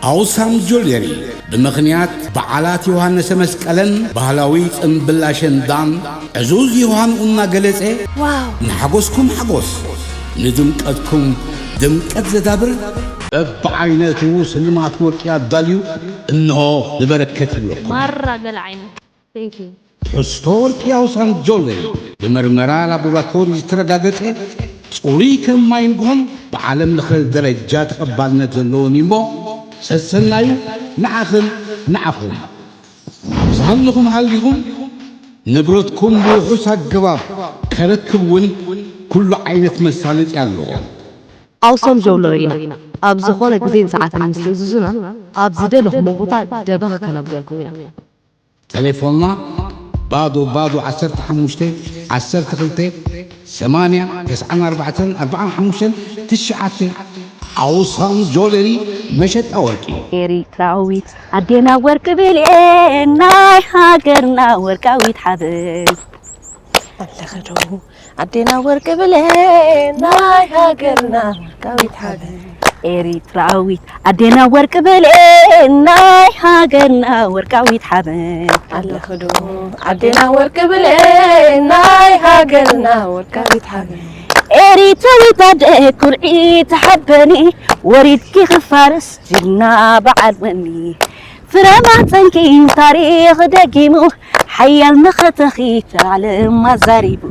ኣውሳም ጆለሪ ብምኽንያት በዓላት ዮሃንሰ መስቀለን ባህላዊ ጽምብል ኣሸንዳን ዕዙዝ ዮሃንኡ እናገለጸ፣ ዋው! ንሓጎስኩም ሓጎስ፣ ንድምቀትኩም ድምቀት ዘዳብር በብዓይነቱ ስልማት ወርቂ ኣዳልዩ እንሆ ንበረከት ይብለኩም። ማራ ገለ ዓይነት። Thank you። ትሕዝቶ ወርቂ ኣውሳም ጆለሪ ብመርመራ ላቦራቶሪ ዝተረጋገጸ ጽሩይ ከም ማይ ንግሆን ብዓለም ለኸ ደረጃ ተቐባልነት ዘለዎን እዩ እሞ፣ ሰሰናዩ ንዓኽን ንዓኹም። ኣብ ዝሃለኹም ሃሊኹም ንብረትኩም ብውሑስ ኣገባብ ከረክብ እውን ኩሉ ዓይነት መሳለጢ ኣለዎ። ኣውሳም ጆለሪ ኢና። ኣብ ዝኾነ ግዜን ሰዓትን ምስ ትእዝዙና፣ ኣብ ዝደለኹሞ ቦታ ደበኽ ከነብረልኩም ኢና። ተሌፎንና ባዶ ባዶ ዓሰርተ ሓሙሽተ ዓሰርተ ክልተ ሰማንያ ተስዓን ኣርባዕተን ኣርባዓን ሓሙሽተን ትሽዓተ። ኣውሳም ጆለሪ መሸጣ ወርቂ። ኤሪትራዊት ኣዴና ወርቂ ብሌን ናይ ሃገርና ወርቃዊት ሓበን። ኣለኸ ዶ ኣዴና ወርቂ ብሌን ናይ ሃገርና ወርቃዊት ሓበን። ኤሪትራዊት ኣዴና ወርቂ ብሌን ናይ ሃገርና ወርቃዊት ሓበን። ኣለኸ ዶ ኣዴና ወርቂ ብሌን ናይ ሃገርና ወርቃዊት ሓበን። ኤሪትራዊት ኣደ ኩርዒ ተሓበኒ፣ ወሪድኪ ክፋርስ ጅግና በዓል ወኒ። ፍረ ማህፀንኪ ታሪኽ ደጊሙ፣ ሓያል መኸተኺ ዓለም ኣዛሪቡ።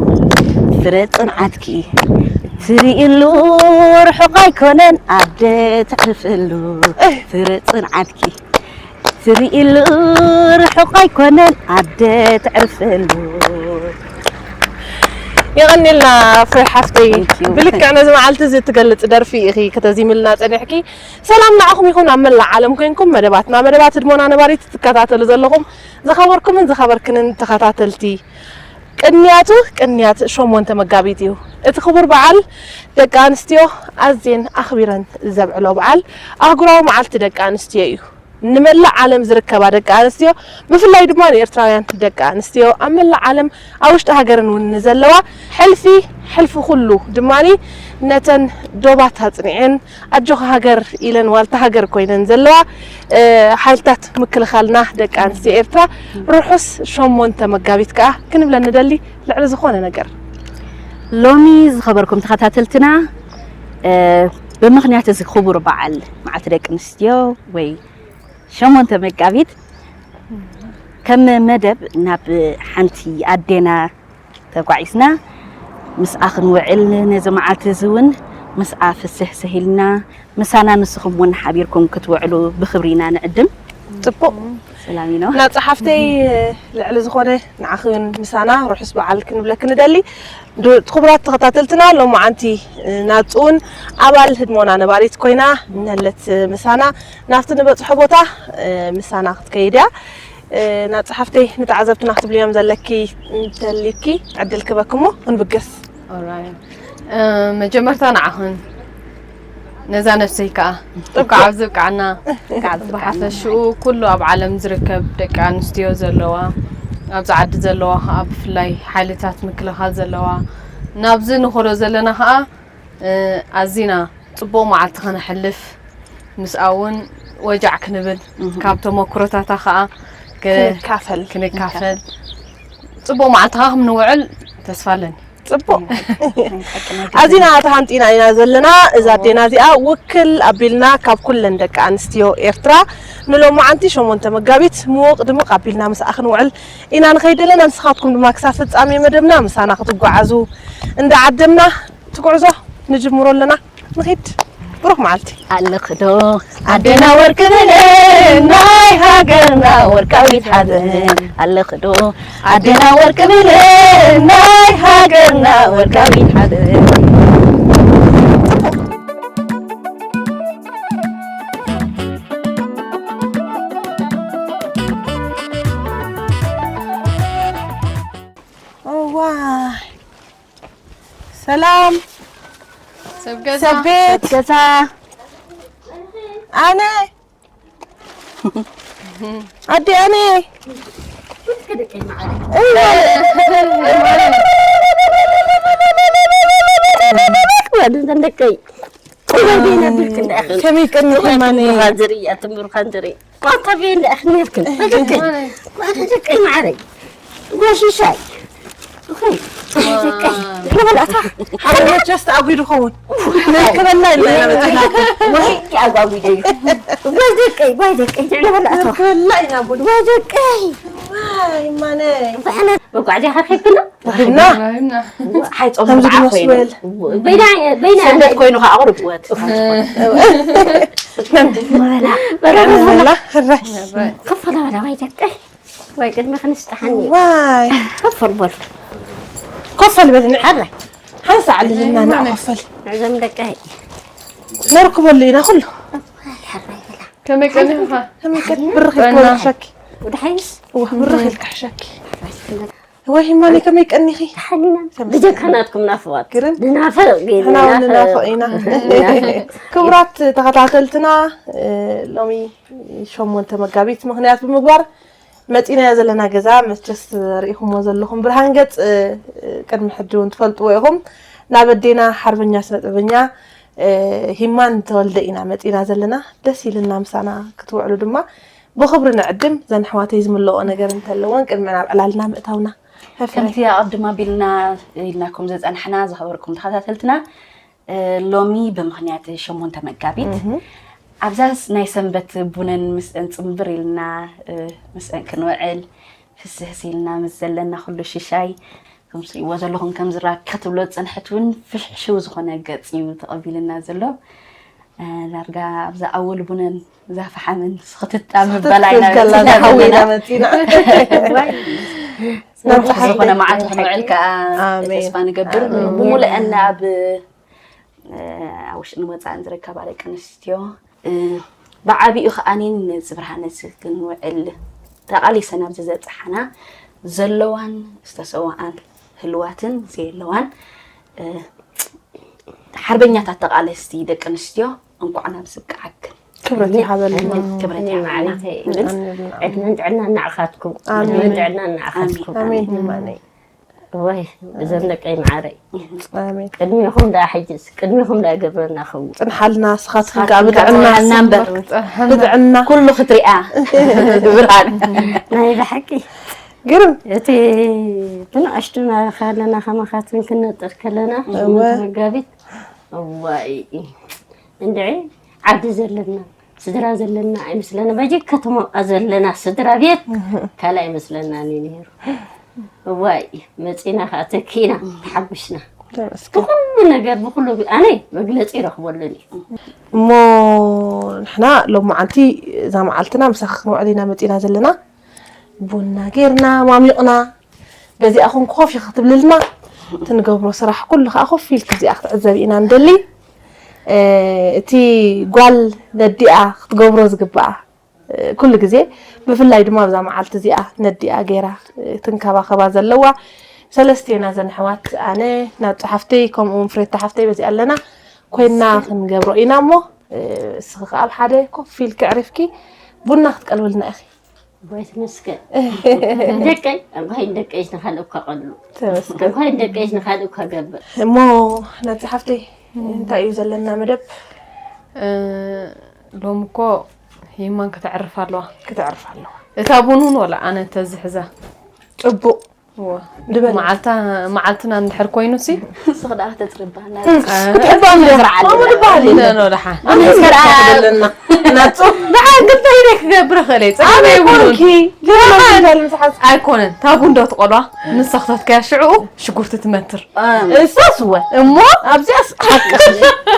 ፍረ ፅንዓትኪ ትርእሉ ርሑቕ ኣይኮነን ኣደ ተዕርፍሉ። ፍረ ፅንዓትኪ ትርእሉ ርሑቕ ኣይኮነን ኣደ ተዕርፍሉ። የቐኒልና ፍሬ ሓፍተይ። Thank you። ብልክዕ ነዚ መዓልቲ እዚ እትገልጽ ደርፊ ኢኺ ከተዚምልና ጸኒሕኪ። ሰላም ንዓኹም ይኹን ኣብ መላእ ዓለም ኮይንኩም መደባትና፣ መደባት ህድሞና ነባሪት ትከታተሉ ዘለኹም ዝኸበርኩምን ዝኸበርክንን ተኸታተልቲ። ቅንያቱ ቅንያት ሸሞንተ መጋቢት እዩ። እቲ ክቡር በዓል ደቂ ኣንስትዮ ኣዝየን ኣኽቢረን ዘብዕሎ በዓል ኣህጉራዊ መዓልቲ ደቂ ኣንስትዮ እዩ። ንመላእ ዓለም ዝርከባ ደቂ ኣንስትዮ፣ ብፍላይ ድማ ንኤርትራውያን ደቂ ኣንስትዮ ኣብ መላእ ዓለም፣ ኣብ ውሽጢ ሃገርን እውን ንዘለዋ፣ ሕልፊ ሕልፊ ኩሉ ድማ ነተን ዶባት ኣጽኒዐን፣ ኣጆኻ ሃገር ኢለን ዋልታ ሃገር ኮይነን ዘለዋ፣ እ፣ ሓይልታት ምክልኻልና ደቂ ኣንስትዮ ኤርትራ፣ ርሑስ ሸሞንተ መጋቢት ከኣ ክንብለን ንደሊ። ልዕሊ ዝኾነ ነገር፣ ሎሚ ዝኸበርኩም ተኸታተልትና፣ እ፣ ብምኽንያት እዚ ክቡር በዓል መዓልቲ ደቂ ኣንስትዮ ወይ ሸሞንተ መጋቢት፣ ከም መደብ ናብ ሓንቲ ኣዴና ተጓዒዝና ምስኣ ክንውዕል፣ ነዚ መዓልቲ እዚ እውን ምስኣ ፍስህስህ ኢልና፣ ምሳና ንስኹም እውን ሓቢርኩም ክትውዕሉ ብኽብሪ ኢና ንዕድም። ጽቡቕ። ሰላም ኢና። ናጻ ሓፍተይ፣ ልዕሊ ዝኾነ ንዓኺ እውን ምሳና ርሑስ በዓል ክንብለኪ ንደሊ። ዶ-፣ ክቡራት ተኸታተልትና፣ ሎማዓንቲ ናጹ እውን ኣባል ህድሞና ነባሪት ኮይና፣ ነለት ምሳና ናብቲ ንበጽሖ ቦታ ምሳና ክትከይድ እያ። ናጻ ሓፍተይ፣ ንተዓዘብትና ክትብልዮም ዘለኪ እንተልዩኪ ዕድል ክበክሞ ክንብገስ። ኦራይት። እ፣ መጀመርታ ንዓኽን ነዛ ነፍሰይ ከኣ እንኳዕ ኣብዚ ብቃዕና። እንኳዕ ኣብዚ ብቃዕና። ብሓፈሽኡ ኩሉ ኣብ ዓለም ዝርከብ ደቂ ኣንስትዮ ዘለዋ፣ ኣብዚ ዓዲ ዘለዋ ከኣ ብፍላይ ሓይልታት ምክልኻል ዘለዋ፣ ናብዚ ንኸዶ ዘለና ከኣ፣ እ፣ ኣዚና ጽቡቕ መዓልቲ ከነሕልፍ፣ ምስኣ እውን ወጃዕ ክንብል፣ እህ። ካብ ተመኩሮታታ ከኣ ከ-፣ ክንካፈል። ክንካፈል። ጽቡቕ መዓልቲ ከኣ ክንውዕል ተስፋ ኣለኒ። ጽቡቕ። ሓቂ ነገር። ኣዚና ተሃንጢና ኢና ዘለና። እዛ ኣዴና እዚኣ ውክል ኣቢልና ካብ ኩለን ደቂ ኣንስትዮ ኤርትራ ንሎማዓንቲ ሸሞንተ መጋቢት ምውቕ ድምቕ ኣቢልና ምስኣ ክንውዕል ኢና ንኸይድ ዘለና። ንስኻትኩም ድማ ክሳብ ፍጻሜ መደብና ምሳና ክትጓዓዙ እንዳዓደምና፣ እቲ ጉዕዞ ንጅምሮ ኣለና። ንኺድ። ብሩኽ መዓልቲ። ኣለኽዶ ኣዴና ወርቂ ብሌን ናይ ሃገርና ወርቃዊት ሓበን። ኣለኽዶ ኣዴና ወርቂ ብሌን ናይ ሃገርና ወርቃዊት ሓበን። እዋይ። ሰላም። ሰብ ገዛ። ሰብ ቤት። ሰብ ገዛ። ኣነ። ኣዴ ኣነ። እዋ። ደቀይ። ትበል ቤና ብልክን ደኣኽን። ከመይ ቀኒኺ ማነይ? ትምሩኻን ዝርኢ፣ ትምሩኻን ዝርኢ። ኣታ ቤና ደኣኽን ነርክን። ደቀይ፣ ደቀይ ማዕረይ። ጓሽሻይ። ደቀይ፣ ደቀይ። ንበል ኣታ። ሓደ መቸስ ተኣጒዱ ኸውን። ነክበላ ኢልና ኢና መጺና። ወይ ኣጓጒደ እዩ። ጓይ ደቀይ፣ ጓይ ደቀይ። ንበል ኣታ። ነክበላ ኢና ቡን። ጓይ ደቀይ። ዋይ ማነይ። መጓዕዝያ ከርሒብክና? ሂብና። ሂብና። ሓይ ጾም ከምዚ ርብዓ ድመስ ኮይኑ። በል። በይና፣ በይና። ሰንበት ኮይኑ ከዓ ቁርብ ወት። በላ፣ በላ፣ በላ። ሕራይ። ከፈላ በላ፣ ወይ ደቀይ። ወይ ቅድሚ ክንስጥሓኒ። ዋይ። ከፈል በሉ። ከፈል በል፣ ንዕ-፣ ሕራይ። ሓንሳእ ዓልልና ንዕ ከፈል። ንዕዞም ደቀይ። ነርክበሉ ኢና ኩሉ። ሕራይ በላ። ከመይ ቀኒኻ? ከመይ ቀን ብርኽ ጥዕና። ይኮን ሸኪ? ወደ ሓይስ? እዋ፣ ብርኽ ኢልካ ሸኪ። ወይ ሂማኒ ከመይ ቀኒኺ? ተሓኒና። ከመይ ብጀካ ናትኩም ናፍቆት። ግርም። ንናፍቕ ግን፣ ንሕና እውን ንናፍቕ። ንናፍቕ ኢና። ንናፍቕ። ክቡራት ተኸታተልትና፣ እ፣ ሎሚ ሸሞንተ መጋቢት ምኽንያት ብምግባር መጺናዮ ዘለና ገዛ መቸስ ርኢኹሞ ዘለኹም ብርሃን ገጽ፣ እ፣ ቅድሚ ሕጂ እውን ትፈልጥዎ ኢኹም። ናብ ኣዴና ሓርበኛ ስነ ጥበበኛ፣ እ፣ ሂማን ተወልደ ኢና መጺና ዘለና። ደስ ኢልና ምሳና ክትውዕሉ ድማ ብኽብሪ ንዕድም። ዘን ኣሕዋተይ ዝምለኦ ነገር እንተለወን ቅድሚ ናብ ዕላልና ምእታውና። ሕፍረ። ከምቲ ኣቐድም ኣቢልና ኢልናኩም ዝጸናሕና ዝኸበርኩም ተኸታተልትና፣ እ፣ ሎሚ ብምኽንያት ሸሞንተ መጋቢት እህ። ኣብዛ ናይ ሰንበት ቡነን ምስአን ጽምብር ኢልና፣ እ፣ ምስአን ክንውዕል ፍስህስ ኢልና ምስ ዘለና ኩሉ ሽሻይ ከም ትሪእዎ ዘለኹም ከም ዝራ ክትብሎ ዝጸንሐት እውን ፍሕሽው ዝኾነ ገጽ እዩ ተቐቢልና ዘሎ። እ፣ ዳርጋ ኣብዛ ኣወል ቡነን እዛ ፈሓምን ስኽትት ኣብ ስኽትት ምባል ኢና ትብል ከላ መጺና ዘለና። ዝሓወይና መጺና። እዋይ። ናብ ጽቡቕ ጸሓፊ ዝኾነ መዓልቲ ክንውዕል ከዓ ኣሜን። ተስፋ ንገብር። ኣሜን። ብምሉአን ኣብ፣ እ፣ ኣብ ውሽጥን ወጻእን ዝርከባ ደቂ ኣንስትዮ፣ እ፣ ብዓቢኡ ከኣኒ ነዚ ብርሃን እዚ ክንውዕል ተቓሊሰን ኣብዚ ዘብጽሓና ዘለዋን ዝተሰውኣን ህልዋትን ዘየለዋን፣ እ፣ ሓርበኛታት ተቓለስቲ ደቂ ኣንስትዮ እንኳዕ ናብዚ በቃዕክን። ክብረት ይሃበልና። ክብረት ይሃበልና። ኣሜን። ኣሜን። ዕድመን ጥዕናን ንዓኻትኩም። ኣሜን። ዕድመን ጥዕናን ንዓኻትኩም። ኣሜን። ኣሜን። ይማነይ። ወይ፣ እዞም ደቀይ መዓረይ። ኣሜን። ቅድሚኹም ደኣ ሕጅስ፣ ቅድሚኹም ደኣ ገብረና ኸውን። ጽንሓልና፣ ንስኻትኩም ንስኻትኩም ከዓ ከዓ ብጥዕና ጽንሓልና እምበር። ጽንሓልና። ብጥዕና። ኩሉ ክትሪኣ። ብርሃን። ናይ ብሓቂ። ግርም። እቲ ብንኣሽቱና ከለና፣ ከማኻትኩም ክንነጥር ከለና፣ እወ። ሸሞንተ መጋቢት፣ እዋይ። እንድዒ፣ ዓዲ ዘለና፣ ስድራ ዘለና ኣይመስለና። በጀካ ከተማ ዘለና ስድራ ቤት ካልእ ኣይመስለናን እዩ ነይሩ። እዋይ፣ መጺና ከኣ ተኪእና፣ ተሓጒስና። ተመስገን። ብኹሉ ነገር፣ ብኹሉ፣ ኣነ መግለጺ ይረኽበሉን እዩ። እሞ ንሕና ሎሚ መዓልቲ እዛ መዓልትና ምሳኺ ክንውዕል ኢና መጺና ዘለና። ቡና ጌርና፣ ማሚቕና፣ በዚኣ ኹን ኮፍ ክትብልልና፣ እቲ ንገብሮ ስራሕ ኩሉ ከዓ ኮፍ ኢልኪ እዚኣ ክትዕዘቢ ኢና ንደሊ። እ፣ እቲ ጓል ነዲኣ ክትገብሮ ዝግብኣ፣ እ፣ ኩሉ ግዜ ብፍላይ ድማ ኣብዛ መዓልቲ እዚኣ ነዲኣ ገይራ፣ እ፣ ትንከባኸባ ዘለዋ ሰለስቴና ዘን ኣሕዋት፣ ኣነ ናብ ጸሓፍተይ ከምኡ እውን ፍሬታ ሓፍተይ በዚኣ ኣለና ኮይና ክንገብሮ ኢና እሞ፣ እ፣ እስኺ ከዓ ኣብ ሓደ ኮፍ ኢልኪ ኣዕሪፍኪ ቡና ክትቀልውልና ኢኺ። ኣቦይ ተመስገን። ደቀይ፣ ኣባይ ደቀይ ንኻልእ እኳ ቀሉ። ተመስገን። ኣባይ ደቀይ ንኻልእ እኳ ገብር። እሞ ናቲ ሓፍተይ፣ እንታይ እዩ ዘለና መደብ? እ፣ ሎሚ እኮ ሂማን ከተዕርፍ ኣለዋ። ከተዕርፍ ኣለዋ። እታ ቡን እውን ወላ ኣነ ተዝሕዛ። ጽቡቕ። እወ። ድበል። መዓልታ-፣ መዓልትና እንድሕር ኮይኑሲ። ንስኺ ደኣ ከተጽርባና። ክትሕባን ክትዝርዓልና። ከምኡ ድበሃል። ኖ፣ ኖ፣ ደሓን። ኣነ ስራሕ ኣለና። ናጹ። ደሓን ግን እንታይ ኢለ ክገብር እኽእል እየ? ጸገም ኣበይ የብሉን። ኮንኪ? ገና ደሓን። ምሳል ምሳሓት። ኣይኮነን። ታቡ እንዶ ትቆልዋ። ንሳ ክተትከያ ሽዑ ሽጉርቲ ትመትር። እሳስ እወ። እሞ ኣብዚኣስ ሓቅኺ።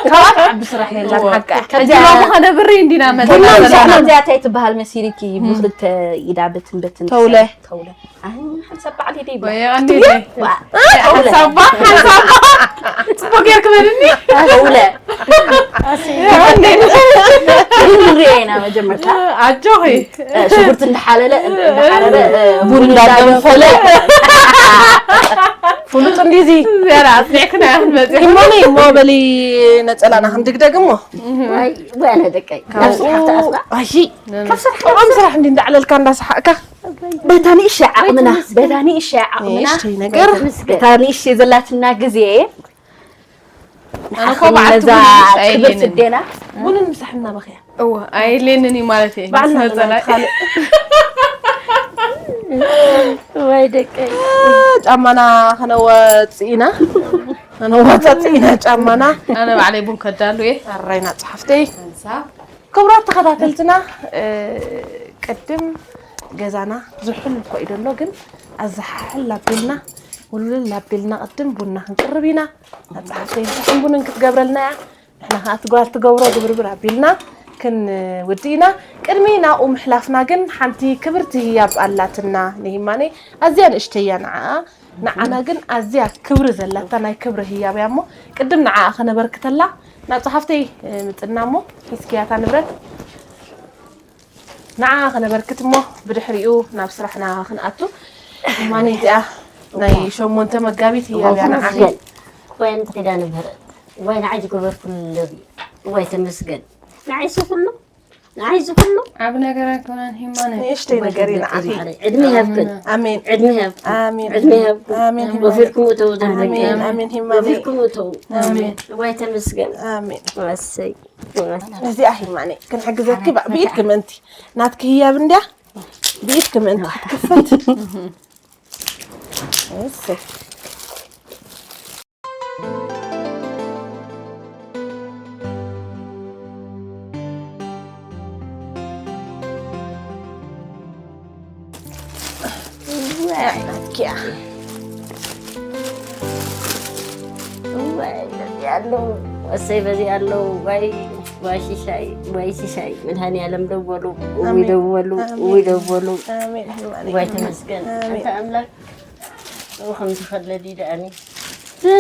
ካብኣ ትዓቢ ስራሕ የላን እወ። ሓቃ። ሕጂ ሎሚ ኸነ ብሪ እንዲና መደና ቡና ዘለና። ምስኣ ከምዚኣ እንታይ ትበሃል መሲልኪ? እም። ብኽልተ ኢዳ በትን በትን ተውለ። ትሰርሕ ተውለ። ኣይ፣ ሓንሳብ ባዕለይ ደይ ብላ። ወይ፣ ኣንዴ ክትብሎ? ደይ። ዋ፣ ሓንሳብ፣ ሓንሳብ። ጽቡቅ ጌርክ በልኒ። ተውለ። ኣንዴ። ግን ንሪኦ ኢና መጀመርታ። ኣጆኺ። እ፣ ሽጉርቲ እንዳሓለለ፣ እንዳሓረረ፣ እ፣ ቡን እንዳገንፈለ። ፍሉጥ እንዲዚ። ዘራ ኣጽኒዕክና ኢኹም መጺኹም። እሞ ነይ፣ እሞ በሊ ነጸላና ክንድግደግ እሞ። ወይ፣ ወይ ኣነ ደቀይ። ካብ ስራሕ ተኣስራ። ኣሺ። ካብ ስራሕ ጥዑም ስራሕ እንዲ እንዳዕለልካ እንዳሰሓቅካ። በታ ንእሽተይ ዓቕምና፣ በታ ንእሽተይ ዓቕምና፣ ንእሽተይ ነገር። በታ ንእሽተይ ዘላትና ግዜ፣ ኣነ እኮ በዓልቲ ነዛ ቡን ምሳይ ክብርቲ የለንን። ኣዴና ቡንን ምሳሕና በኽያ። እወ፣ ኣየድልየንን እዩ ማለት እየ። ባዕልና ምስ ነጸላ። ንናይ ካልእ። ወይ ደቀይ። ጫማና ከነወጽእ ኢና። ከነወጻጽእ ኢና ጫማና። ኣነ ባዕለይ ቡን ከዳሉ እየ። ኣራይና ጸሓፍተይ። ሓንሳብ። ክቡራት ተኸታተልትና፣ እ፣ ቅድም ገዛና ዝሑል እኮ እዩ ዘሎ፣ ግን ኣዘሓሕል ኣቢልና፣ ውልውል ኣቢልና ቅድም ቡና ክንቅርብ ኢና። ኣብ ጸሓፍተይ ምሳሕን ቡንን ክትገብረልና እያ። ንሕና ከኣ እቲ ጓል ትገብሮ ግብርብር ኣቢልና ክንውድእ ኢና። ቅድሚ ናብኡ ምሕላፍና ግን ሓንቲ ክብርቲ ህያብ ኣላትና ንሂማነይ። ኣዝያ ንእሽተይ እያ ንዓኣ። ንዓና ግን ኣዝያ ክብሪ ዘላታ ናይ ክብሪ ህያብ እያ እሞ፣ ቅድም ንዓኣ ከነበርክተላ ናብ ጸሓፍተይ፣ እ፣ ምጽና እሞ፣ ሒዝክያ እታ ንብረት። ንዓኣ ከነበርክት እሞ፣ ብድሕሪኡ ናብ ስራሕና ክንኣቱ። ማን እዚኣ ናይ ሸሞንተ መጋቢት ህያብ እያ ንዓኺ። ወይ ኣንቲ ኪዳነ ምህረት፣ ወይ ንዓይ ዝገበርኩለይ፣ ወይ ተመስገን። ንዓይ እዚ ኩሉ፣ ንዓይ እዚ ኩሉ። ዓቢ ነገር ኣይኮነን ሂማነ። ንእሽተይ ወይ ነገር እዩ ንዓኺ። ተመስገን ማዕረይ። ዕድመ ይሃብክን። ኣሜን። ዕድመ ይሃብክን። ኣሜን። ዕድመ ይሃብክን። ኣሜን ሂማነ። ወፊርኩም እተው ኣሜን። ዝብለካ። ኣሜን ሂማነ። ወፊርኩም እተው። ኣሜን። ወይ ተመስገን። ኣሜን። እሰይ። እዚኣ ሂማነ ክንሕግዘኪ ብ-፣ ብኢድኪ ምእንቲ። ናትኪ ህያብ እንድያ። ብኢድኪ ምእንቲ። ክፈት። እሰይ። ናትኪያ። እዋይ፣ በዚ ኣለዉ፣ እሰይ፣ በዚ ኣለዉ። ዋይ፣ ዋይ፣ ሽሻይ፣ ዋይ፣ ሽሻይ። መድሃኒኣለም ደወሉ፣ እውይ፣ ኣሜን። ደወሉ፣ ኣሜን። እውይ፣ ደወሉ። ኣሜን። ዋይ፣ ተመስገን። ኣሜን። ኣንታ ኣምላክ፣ ከምዚ ከለዲ ደኣኒ።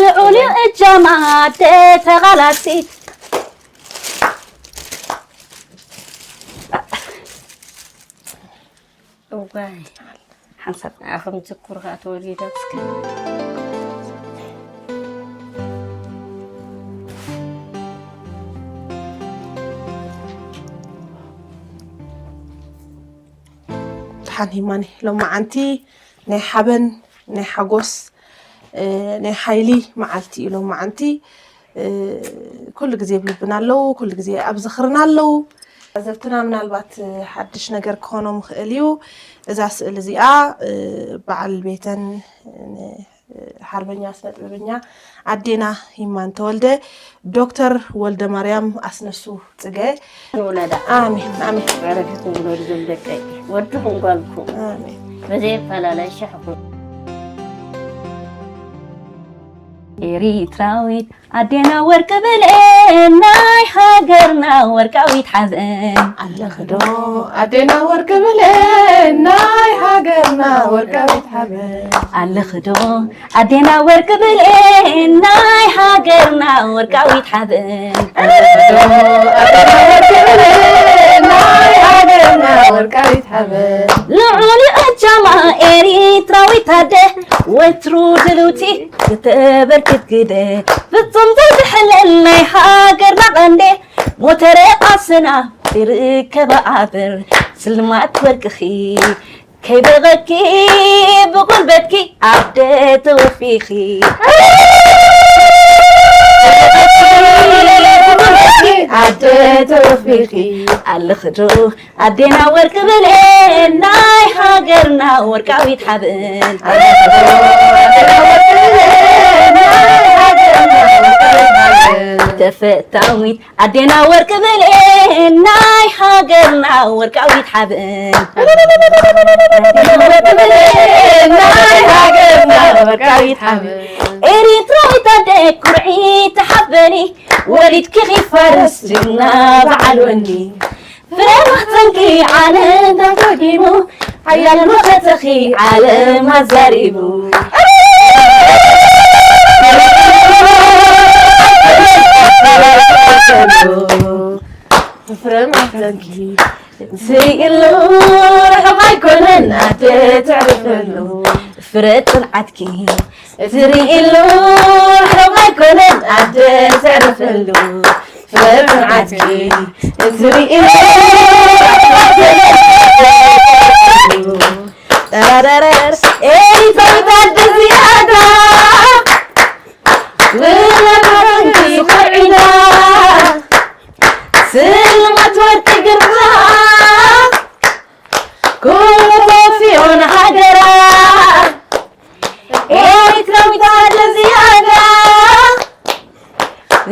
ልዑል እዩ እጃማ ኣደ ተቓላሲት። እዋይ፣ ሓንሳብ ንዓኹም ትኩር ከኣ ተወሊዳ እስከ። ደሓን ሂማኒ፣ ሎማዓንቲ ናይ ሓበን፣ ናይ ሓጎስ፣ እ፣ ናይ ሓይሊ መዓልቲ እዩ ሎማዓንቲ። እ፣ ኩሉ ግዜ ኣብ ልብና ኣለዉ፣ ኩሉ ግዜ ኣብ ዝኽርና ኣለዉ። ተዓዘብትና ምናልባት ሓድሽ ነገር ክኾኖም ይኽእል እዩ። እዛ ስእሊ እዚኣ፣ እ፣ በዓል ቤተን፣ ን-፣ ሓርበኛ ስነ ጥበበኛ ኣዴና ሂማን ተወልደ፣ ዶክተር ወልደ ማርያም ኣስነሱ ጽገ። ንውለዳ። ኣሜን፣ ኣሜን። ዕረፊ ክንውለዱ ዝብል ደቀይ። ወድኹም ጓልኩም። ኣሜን። በዘየፈላለይ ሽሕኹም። ኤሪትራዊት ኣዴና ወርቂ ብሌን ናይ ሃገርና ወርቃዊት ሓበን። ኣለኽዶ ኣዴና ወርቂ ብሌን ናይ ሃገርና ወርቃዊት ሓበን። ኣለኽዶ ኣዴና ወርቂ ብሌን ናይ ሃገርና ወርቃዊት ሓበን። ኣለኽዶ ኣዴና ወርቂ ብሌን ናይ ሃገርና ወርቃዊት ሓበን። ልዑል እጃማ ኤሪትራዊት ኣደ ወትሩ ድልውቲ ክተበርክት ግደ ፍጹም ዘይትሕለል ናይ ሃገርና ቀንዴ ሞተረ ቃልስና ይርከባ ኣበር ስልማት ወርቅኺ ከይበቐኪ ብጉልበትኪ ኣደ ተወፊኺ ኣደ ተወፊኺ ኣለኽዶ ኣዴና ወርቂ ብሌን ናይ ሃገርና ወርቃዊት ሓበን። ተፈታዊት ኣዴና ወርቂ ብሌን ናይ ሃገርና ወርቃዊት ሓበን። ናይ ሃገርና ወርቃዊት ሓበን። ኤሪትራዊት ኣደ ኩርዒ ተሓበኒ ወሊድኪ ኺፋርስ ጅግና በዓል ወኒ። ፍረ ማህፀንኪ ዓለም ተጎጊሙ ሓያል መኸተኺ ዓለም ኣዛሪቡ። ፍረ ማህፀንኪ ትርእሉ ርሑቕ ኣይኮነን ኣደ ትዕርፈሉ። ፍረ ፅንዓትኪ ትርእሉ ርሑቕ ኣይኮነን ኣደ ትዕርፈሉ። ፍረ ፅንዓትኪ ትርእሉ ጠራረረር ኤሪትራዊት ኣደ እዚኣታ ውለታ ኤርትራዊት ዓደ ዝያዳ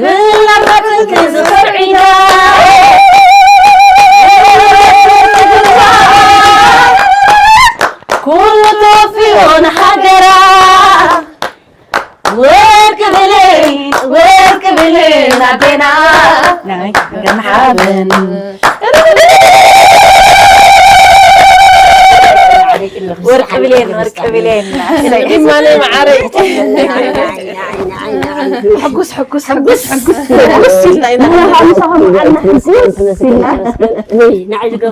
እናርባትን ክዝኽር ዒዳ። ኩሉ ተወፊኡ ንሃገራ። ወርቂ ብሌን፣ ወርቂ ብሌን ኣዴና ናይ ገምሓብን። ወርቂ ብሌን፣ ወርቂ ብሌን። ይማነ መዓረይ። ሕጉስ፣ ሕጉስ፣ ሕጉስ፣ ሕጉስ፣ ሕጉስ ኢልና ኢና።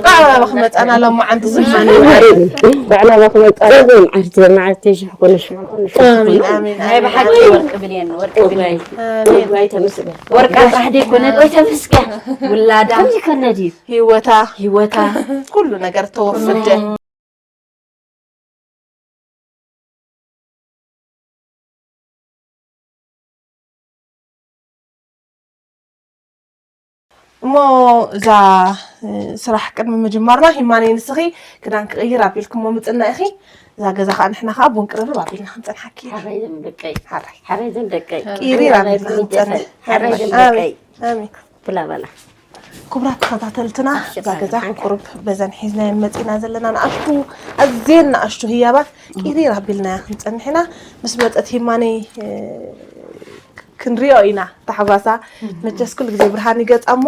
ብዕላማ ክመጻና ሎማዓንቲ ዝማነ መዓረይ። ብዕላማ ክመጻና ሎማዓንቲ መዓርተይ ሽሕኮነ ሽሕኮነ። ኣሜን፣ ኣሜን፣ ናይ ኣሜን። ብሓቂ ወርቂ ብሌን፣ ወርቂ ብሌን። ኣሜን። ዋይ ተመስገን። ወርቃ ጥራሕ ደይኮነት፣ ወይ ተመስገን። ውላዳ። ከምዚ ከነ ድዩ? ህይወታ። ህይወታ። ኩሉ ነገር ተወፍደ። እሞ እዛ፣ እ፣ ስራሕ ቅድሚ ምጅማርና ሂማነይ ንስኺ ክዳን ክቕይር ኣቢልክሞ ምጽና ኢኺ። እዛ ገዛ ኸኣ ንሕና ኸኣ ቡን ቅርርብ ኣቢልና ክንጸንሓኪ ኢና። ሓራይ ዝም ደቀይ። ሓራይ። ሓራይ ዝም ደቀይ። ቅይሪ ሓራይ ኣቢልና ዝም ክንጸንሕ። ደቀይ። ሓራይ ዝም ኣሜን። ደቀይ። ኣሜን። ብላ በላ። ክቡራት ተኸታተልትና፣ እሺ፣ እዛ ገዛ ሓንካ። ቁሩብ በዘን ሒዝናየን መጺና ዘለና ንኣሽቱ፣ ኣዝየን ንኣሽቱ ህያባት ቅይር ኣቢልናያ ክንጸንሕ ኢና። ምስ መጸት ሂማነይ፣ እ፣ ክንሪኦ ኢና ታሕጓሳ። መቸስ ኩሉ ግዜ ብርሃን ይገጻ እሞ።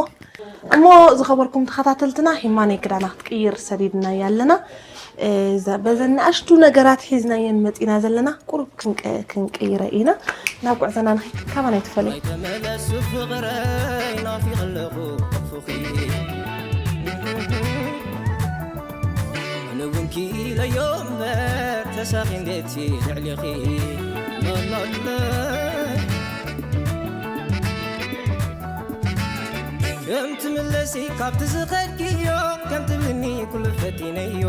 እሞ ዝኸበርኩም ተኸታተልትና፣ ሂማነይ ክዳና ክትቅይር ሰዲድናያ ኣለና። እዛ፣ በዘን ንኣሽቱ ነገራት ሒዝናየን መጺና ዘለና፣ ቁሩብ ክንቀ-፣ ክንቅይረ ኢና። ናብ ጉዕዞና ንኺድ፣ ካባና ኣይትፈለዩ። ኣይተመለሱ ፍቕረይ ናፊቐ ኣለኹ ፉኺ። ኣነ እውን ክኢለዮ እምበር ተሳኺ እንዴት ልዕሌኺ ላላለ። ከም ትምለሲ ካብቲ ዝኸድክዮ ከም ትብልኒ ኩሉ ፈቲነዮ።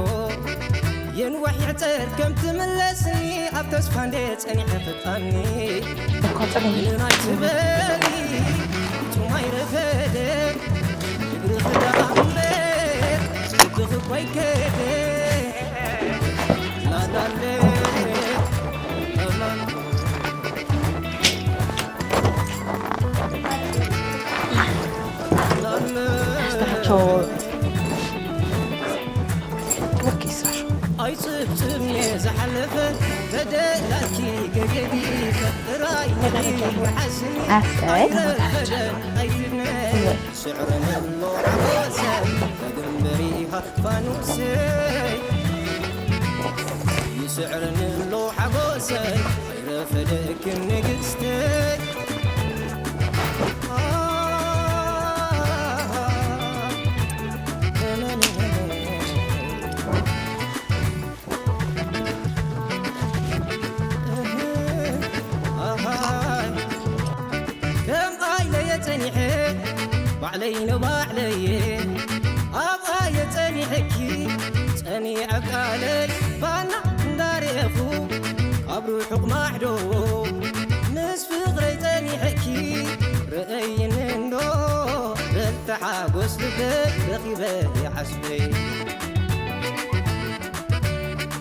የንዋሕ ይዕጸር ከም ትምለስኒ ኣብ ተስፋ እንዴ ጸኒሐ ክጣኒ። ምንም ኣይትበሊ ጹም ኣይረፈደ እግሪ ክዳምበ ልብኺ እኮ ኣይከደ። ላላለ ላላለ ኣይጽብጽብኒ ዝሓለፈ በደላኪ ገገዲ ጥራይ ንዓስኒ ኣሰይ። ኣይትብነ ስዕረኒ ኣሎ ሓጎሰይ ተግንበሪ ኢኻ ፋኑሰይ ይስዕረኒ ኣሎ ሓጎሰይ ኣይረፈደክን ንግስተይ። ከም ኣይለየ ጸኒሐ ባዕለይ ንባዕለየ ኣብኣየ ጸኒሐኪ ጸኒዐ ቃለይ ባና እንዳርኤኹ ካብ ርሑቕ ማዕዶ ምስ ፍቕረይ ጸኒሐኪ ርእይኒ እንዶ በልቲ ሓጎስ ልበይ ረኺበ ይዓስበይ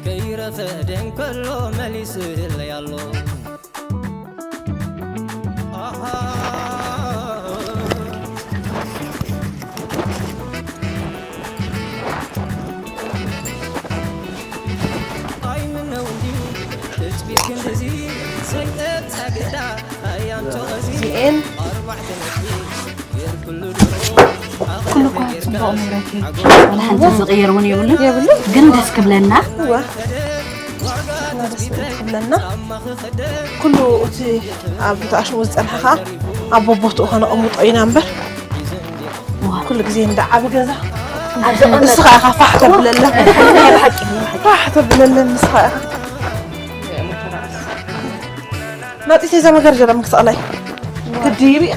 ከይረፈደ እንከሎ መሊስለይ ኣሎ። ኣሃ። ኣይ ምነው እንዲሁ ትጽቢት ክንድዚ ሰይጠት ጸግዳ ኣያንቶ እዚ እዚኤን ኣርባዕተ ነጥቢ ኩሉ እኳ ጽቡቕ ንብረት እዩ። ዋላ ሓንቲ ዝቕየር እውን የብሉን። የብሉን። ግን ደስ ክብለና። እዋ። እና ደስ ክብለና። ኩሉ እቲ ኣብ ተኣሽሙ ዝጸንሐ ኸኣ ኣብ ቦቦትኡ ከነቐምጦ ኢና እምበር። እዋ። ኩሉ ግዜ እንዳ ዓቢ ገዛ። ኣብ ዘቐመጠ ንስኻ ኢኻ ፋሕ ተብለለን። ናይ ብሓቂ፣ ናይ ብሓቂ። ፋሕ ተብለለን ንስኻ ኢኻ። ናጺተይ እዛ መጋረጃ ደም ክሰቕላይ። ግዲ ይብኢ።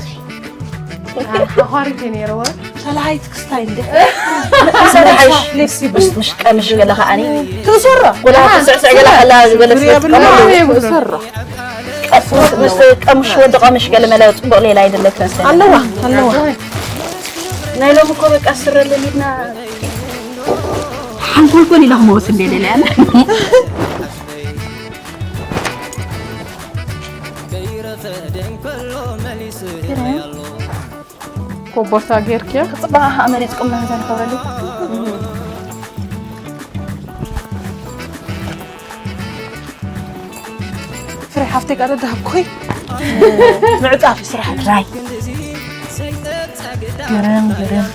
ሓዃሪት እየ ነይረዋ። ሰላሃይት ክስታይ እንደ። ሰላሃይ ፍሌክሲብል። ምስ ቀምሽ ገለ ከዓኒ። ትእሰሮ። ወላ ትስዕስዕ ገለ ከላ ዝበለ ስለ ትጥቀመሉ። ትእሰሮ። ቀስ ምስ፣ ምስ ቀምሽ ወዲ ቀምሽ ገለ መለ ጽቡቕ ሌላ ኣይደለክን ስለ። ኣለዋ፣ ኣለዋ። ናይ ሎሚ እኮ በቃ ስረ ለሚድና። ሓንኮልኮል ኢላ ክመወስ እንደ ደልያ። ኮቦርታ ጌርክያ? ጽባሕ ኣመሪጽኩም መህዘን ከበሉ። ፍሬ ሓፍተይ፣ ቃል ደሃብ ኮይ ምዕጻፍ ስራሕ። ራይ። ገረም፣ ገረም።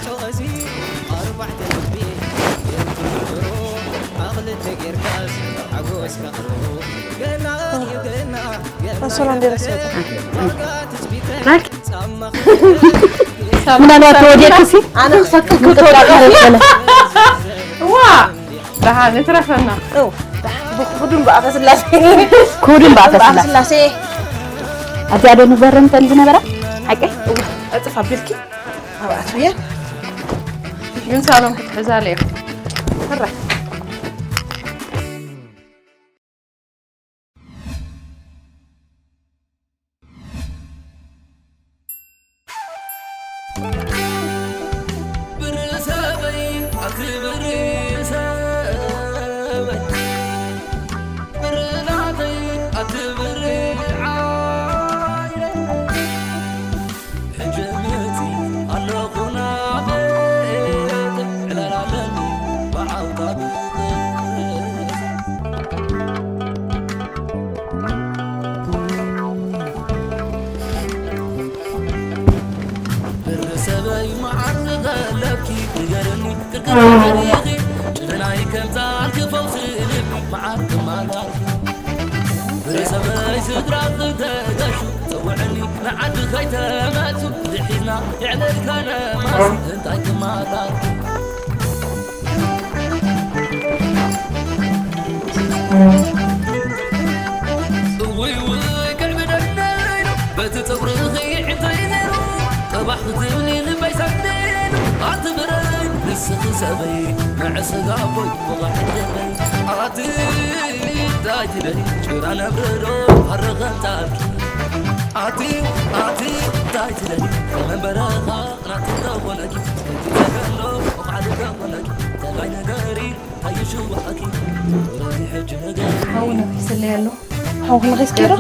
ኣሶላ እንዴ ረሰተ? ራክ። ምናልባት ተወዲእክሲ? ኣነ ክሰክር ምጥቃዕ ክተወዲእ። ከለለ። ዋ! ደሓን ይትረፈና። እው፣ ደሓን። ብኽዱን ብኣፈ ስላሴ። ክቡድን ብኣፈ ብኣፈ ስላሴ። ስላሴ። ኣብዚኣ ዶ ንበረን ተን ዝነበራ? ሓቂ? እዋ፣ እጥፍ ኣቢልኪ ኣብኣት ብየ። ግን ሳሎን ክትሕዛለ ኢኹ። ሕራይ። ብርሰበይ ኣቲ ብርሰበይ ብርናተይ ኣቲ ብርዓይነይ ሕጂ መጺ ኣለኹ ናበይ ዕላል ኣለኒ ብዓውታ ብቕርብ ብርሰበይ መዓር ዝቐለብኪ ንገርኒ ክርክር ገሪኺ ጭልናይ ከምታ ክፈው ስእልብ መዓር ክማላልኪ ብርሰበይ ስድራ ክተገሹ ጸውዕኒ ንዓዲ ከይተመልሱ ዝሒዝና የዕለልካ ነማስ እንታይ ክማላልኪ እውይ ውይ ከዕብደለይ ነው በቲ ፀጉርኺ እንታይ ነይሩ ቀባሕ ክትብሊ ልበይ ሰንቢሉ ኣቲ ብረይ ንስኺ ሰበይ መዕስጋ ኣቦይ ወቓሒ ልበይ ኣቲ እንታይ ትደሊ ጭራ ነብርዶ ኣረኸንታልኪ ኣቲ ኣቲ እንታይ ትደሊ ከመንበረኻ ናቲ ተኾነኪ ከቲ ተገሎ ወቓሊ ተኾነኪ ተላይ ነገሪ ሓውና ይስለይ ኣሎ። ሓውና ከስኪሮ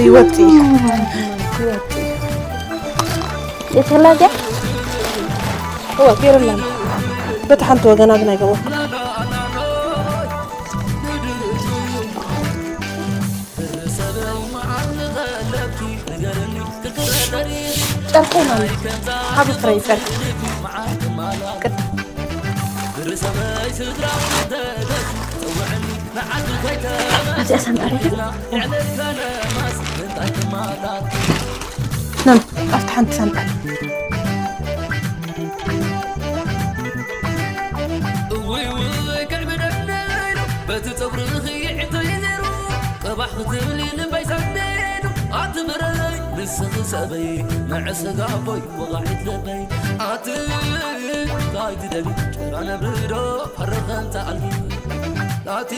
ይወጥ እዩ። ይወጥ እዩ። የተላገ እወ ገይርና በቲ ሓንቲ ወገና ግን ኣይገበርኩ ጨርቆ ማለት ሓቢ ፍረ ይጸርቅ ኣብዚኣ ሳንጣ ዶ ናም ኣብቲ ሓንቲ ሳንጣ በቲ ጸጉርኺ ዕንተይ ነይሩ ቀባሕ ክትብሊ ልበይ ሰንቢዱ ኣቲ ብረይ ንስኺ ሰበይ መዕስጋ ኣቦይ ወቓሒት ልበይ ኣቲ እንታይ ትደሊ ጭራ ነብርዶ ኣረኸንታ ኣልጊ ኣቲ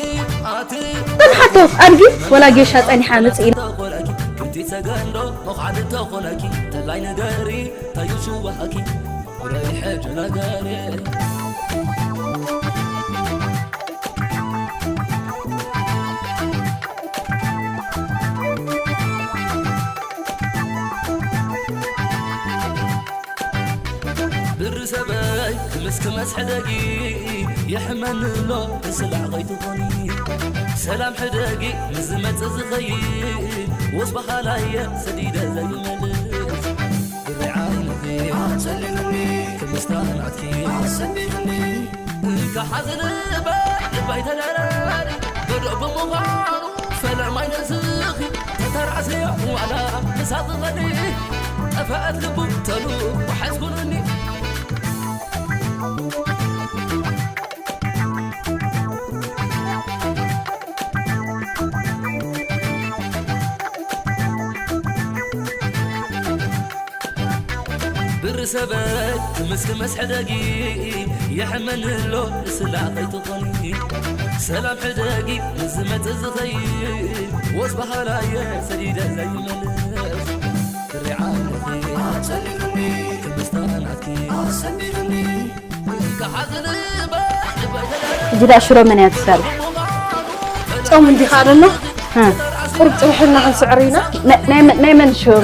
ኣቲ ተንሓቶ ኣድጊ ወላ ጌሻ ጸኒሓ መጽኢና ተኾለኪ ክንቲ ሰገንዶ መዃል ተኾለኪ ተላይ ንገሪ ታዩ ሽዋሃኪ ብረይ ሕጂ ነገሪ ብሪ ሰበይ ክምስ ክመስ ሕደጊ የሕመኒ ኣሎ ብስላዕ ከይትኾኒ ሰላም ሕደጊ ንዝመጽእ ዝኸይድ ወስ በሃላየ ሰዲደ ዘይመልስ ብሪ ዓይንኺ ኣጸሊሉኒ ክምስታ ናትኪ ኣሰኒዱኒ እንካ ሓዘን ባይ ልባይ ተደራሪ በዶ ብምዃኑ ፈለማይ ነስኺ ተተራእሰዮ ዋላ ምሳኺ ኸዲ ጠፈአት ልቡ ተሉ ወሓዝኩሉኒ ብሪ ሰበይ ክምስክመስ ሕደጊ የሕመኒ ኣሎ ንስላ ከይትኾኒ ሰላም ሕደጊ ንዝመጽእ ዝኸይድ ወስ በሃላየ ሰዲደ ዘይመልስ ትሪዓለኺ ኣጸሊሉኒ ክምስታ ናትኪ ኣሰኒሉኒ ሕጂ ደኣ ሽሮ መን እያ ትሰርሕ? ጾም እንዲኻ ደሎ? እ። ቁሩብ ጽንሕልና ክንስዕር ኢና። ናይ መን ሽሮ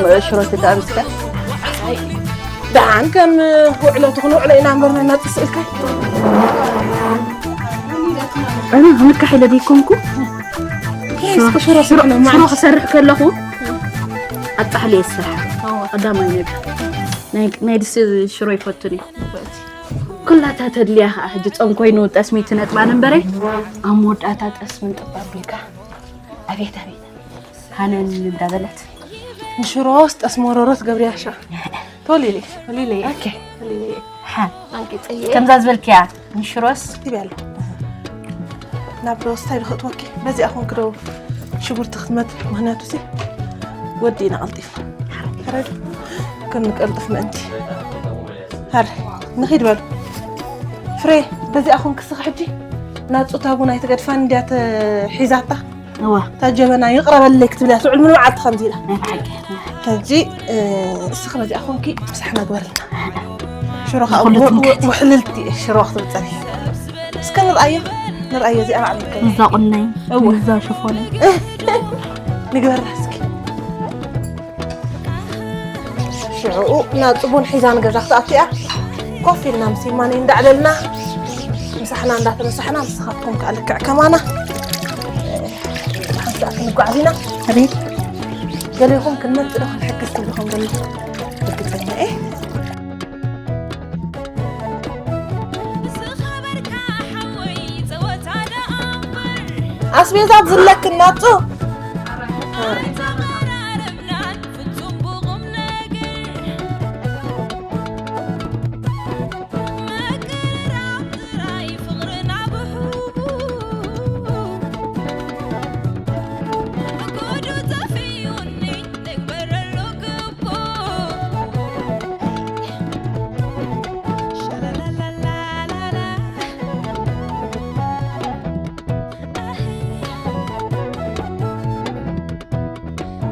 ትጠምስካ? ደሓን ከም ውዕለቱ ክንውዕሎ ኢና እምበር ነናጽስእልካ። ኣነ ምካሕ ኢለ ዘይኮንኩ ሽሮ ክሰርሕ ከለኹ ኣጣሕሊ እየ ዝሰርሓ። ቀዳማይ ነገር ናይ ድስቲ ሽሮ ይፈቱን እየ። ኩላታ ተድልያ ከዓ ሕጂ ጾም ኮይኑ ጠስሚ ትነጥባን እምበረ ኣብ መወዳእታ ጠስምን ጥባብ ኢልካ። ኣቤት ኣቤት ሃነን እንዳበለት ንሽሮስ ጠስሚ ወረሮ ትገብርያ ሻ። ተወሊለ ተወሊለ ኦኬ። ተወሊለ ሓ ኣንቂፀየ ከምዛ ዝበልክያ ንሽሮስ ትበል። ናብ ዶ ስታይ ብክእትወኪ በዚኣ ኮንክ ዶ ሽጉርቲ ክትመት? ምክንያቱ ሲ ወዲእና ቀልጢፍና። ሕረድ ክንቀልጥፍ ምእንቲ። ሃር ንኺድ በሉ። ፍሬ በዚኣ ኮንክ ስኽ ሕጂ ናጹ ታቡ ናይ ትገድፋን እንድያ ተሒዛታ። እዋ እታ ጀበና ይቕረበለይ ክትብልያ ትውዕል ምን መዓልቲ ከምዚ ኢላ። ናይ ብሓቂ። ሕጂ እስኺ በዚኣ ኮንኪ ምሳሕ መግበርልና። ሽሮ ከዓ ኩሉ ትምክሕቲ። ውሕልልቲ እየ ሽሮ ክትብል ጸኒሐ። እስከ ንርኣዮ ንርኣዮ እዚኣ በዓል ምከ እዛ ቁነይ እዋ። እዛ ሽፎነይ። ንግበራ እስኪ። ሽዑኡ ናጹ ቡን ሒዛ ንገዛ ክትኣቱ እያ። ኮፍ ኢልና ምስ ይማነይ እንዳዕለልና ምሳሕና እንዳተመሳሕና ንስኻትኩም ከዓ ልክዕ ከማና ሓንሳእ ክንጓዓዝ ኢና። ኣቤት ገሌኹም ክንመጽእ ዶ ክንሕግዝ ትብልኹም ዘሎ ርግጸኛ እየ። ኣስቤዛ ዝለክ እናጹ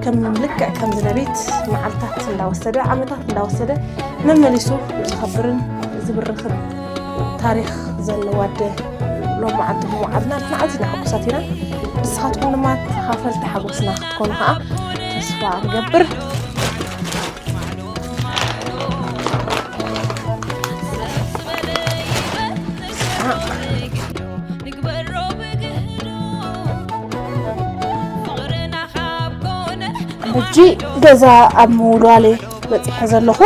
ከም ልክዕ ከም ዝነቤት መዓልታት እንዳወሰደ ዓመታት እንዳወሰደ መመሊሱ ዝኸብርን ዝብርኽን ታሪኽ ዘለዎ ኣደ ሎም መዓልቲ ብምውዓልና ንዓዝና ሕጉሳት ኢና። ንስኻትኩም ድማ ተኻፈልቲ ሓጎስና ክትኮኑ ከዓ ተስፋ ንገብር። ሕጂ ገዛ ኣብ ምውልዋል እየ በፂሐ ዘለኹ።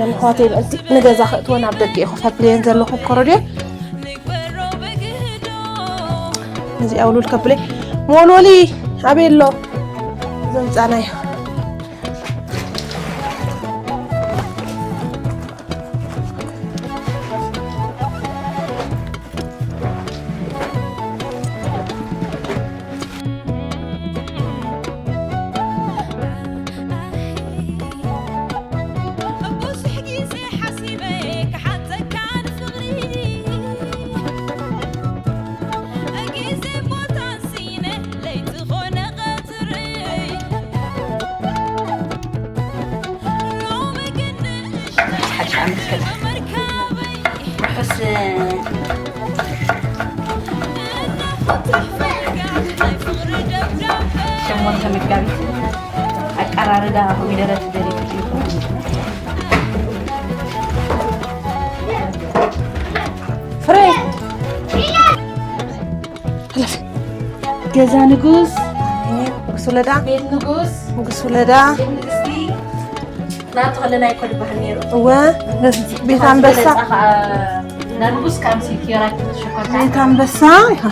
ኣሕዋተይ ምእንቲ ንገዛ ክእትወን ኣብ ደገ እየ ኮፍ ኣብለየን ዘለኹ ኮረድዮ። እዚ ኣውሉል ከብለ ሞልወሊ ኣበይ ኣሎ? ዘምፃናዮ ብዙሕ ግዜ ሓሲበ ክሓተካ ንፍቕሪ ግዜ ቦታን ስኢነ ለይቲ ኾነ ቀትሪ ሎሚ ግን ንእሽተይ ሓድሽ ዓመት ከላ መርካበይ ርሑስ ሸሞንተ መጋቢት ኣቀራርዳ ኮሚደረ ትደልዩ ፍሬ ገዛ ንጉስ ንጉስ ወለዳ ቤት ንጉስ ንጉስ ወለዳ ቤት ንግስቲ ናቱ ከለና ይኮ ዝበሃል ነይሩ። እወ ቤት ኣንበሳ ናንጉስ ካብ ሲኪራ ክትሽኮታ ቤት ኣንበሳ ይኸ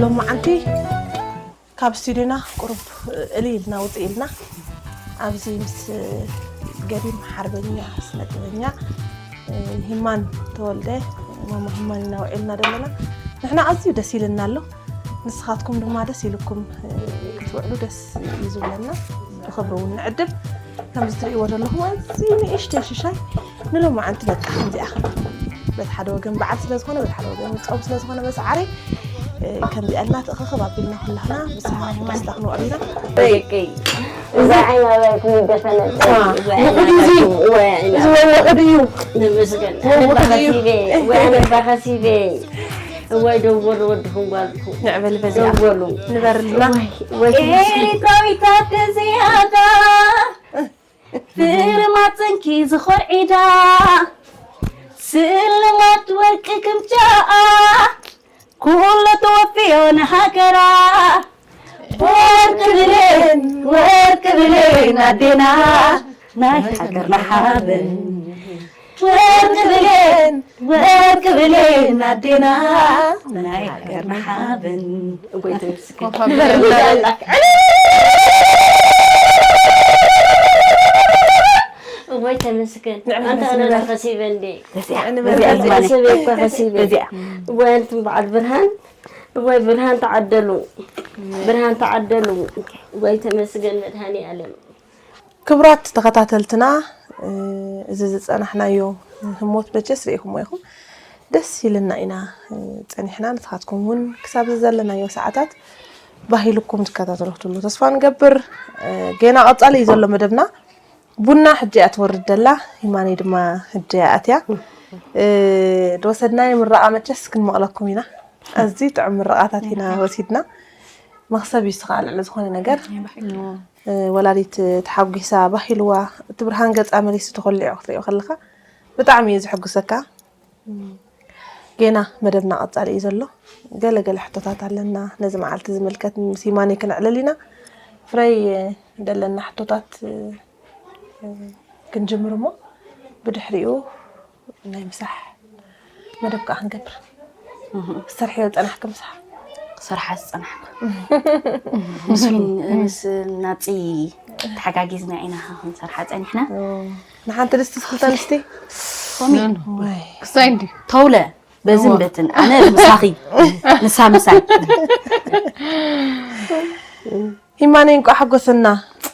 ሎማዓንቲ ካብ ስቱዲዮና ቁሩብ እልይ ኢልና ውፅእ ኢልና ኣብዚ ምስ ገዲም ሓርበኛ ስነ ጥበበኛ ሂማን ተወልደ፣ ማማ ሂማን ኢና ውዒልና ዘለና። ንሕና ኣዝዩ ደስ ኢልና ኣሎ። ንስኻትኩም ድማ ደስ ኢልኩም ክትውዕሉ ደስ እዩ ዝብለና። ብኽብሪ እውን ንዕድም። ከምዚ ትርእይዎ ዘለኹም ኣዝዩ ንእሽተይ ሽሻይ ንሎማዓንቲ በቃ ከምዚኣ ከም በቲ ሓደ ወገን በዓል ስለ ዝኾነ፣ በቲ ሓደ ወገን ጾም ስለ ዝኾነ መሰዓረይ ከምዚኣ ኢልና ትእኽኽብ ኣቢልና ኩላህና ብሰሓቕ ደስታ ክንውዕል ኢና። ደቂ እዛ ዓይና ባይት ምደፈነ እዚ ወለኸ ድዩ? ንምስገን ኣነባ ኸሲበ ወይ ኣነባ ኸሲበ ወይ ደወሉ ወድኹም ጓልኩ ንዕበል በዚኣ ደወሉ ንበርልና። ወይ ኤሪትራዊት ኣደ ዝያዳ ፍርማት ጽንኪ ዝኾርዒዳ ስልማት ወርቂ ግምጃኣ ኩሉ ተወፍዮ ንሃገራ ወርቂ ብሌን ወርቂ ብሌን ኣዴና ናይ ሃገርና ሓብን ወርቂ ብሌን ወርቂ ብሌን ኣዴና ናይ ሃገርና ሓብን እጎይ ተመስገን። እወይ ተመስገን። ንዕመት ኣንተ ኣነ ተመስገን። ከሲበ እንዴ? እዚኣ፣ ንበል እዚኣ፣ እዚኣ። ሰበይ እኮ ከሲበ። እዚኣ። እወይ ኣንቱም በዓል ብርሃን፣ እወይ ብርሃን ተዓደሉ። ብርሃን ተዓደሉ። እወይ ተመስገን መድሃኒ ኣለም። ክቡራት ተኸታተልትና፣ እዚ ዝጸናሕናዮ ህሞት በጀስ ርኢኹሞ ኢኹም። ደስ ኢልና ኢና ጸኒሕና። ንስኻትኩም እውን ክሳብ ዘለናዮ ሰዓታት ባሂልኩም ትከታተሉ ክትብሉ ተስፋ ንገብር። ጌና ቀጻሊ እዩ ዘሎ መደብና። ቡና ሕጂ እያ ትወርድ ደላ፣ ሂማነይ ድማ ሕጂ እያ ኣትያ። እ፣ ድወሰድናዮ ምረቓ መቸስ ክንመቕለኩም ኢና። ኣዝዩ ጥዑም ምረቓታት ኢና ወሲድና። መኽሰብ እዩ ስኻ ልዕሊ ዝኾነ ነገር። እ፣ ወላዲት ተሓጒሳ ባሂልዋ፣ እቲ ብርሃን ገጻ መሊሱ ተኾሊዑ ክትሪኦ ከለኻ ብጣዕሚ እዩ ዝሕጉሰካ። ጌና መደብና ቀጻሊ እዩ ዘሎ። ገለ ገለ ሕቶታት ኣለና። ነዚ መዓልቲ ዝምልከት ምስ ሂማነይ ክነዕልል ኢና። ፍረይ፣ ደለና ሕቶታት፣ እ፣ ክንጅምር እሞ ብድሕሪኡ ናይ ምሳሕ መደብ ከኣ ክንገብር። እህ። ዝሰርሕዮ ዝጸናሕኪ ምሳሕ? ክሰርሓ ዝጸናሕኩ። ምስ ፊን-፣ ምስ ናጺ ተሓጋጊዝና ኢና ክንሰርሓ ጸኒሕና። ኦ፣ ንሓንቲ ድስቲ ክልተ ኣንስቲ? ኮሚ። ኖ፣ ኖ። ዋይ። ክሳይ እንዲ። ተውለ፣ በዝን እዋ። በትን። ኣነ ምሳኺ፣ ንሳ ምሳይ። ሂማነይ፣ እንቋዕ ሓጎሰና።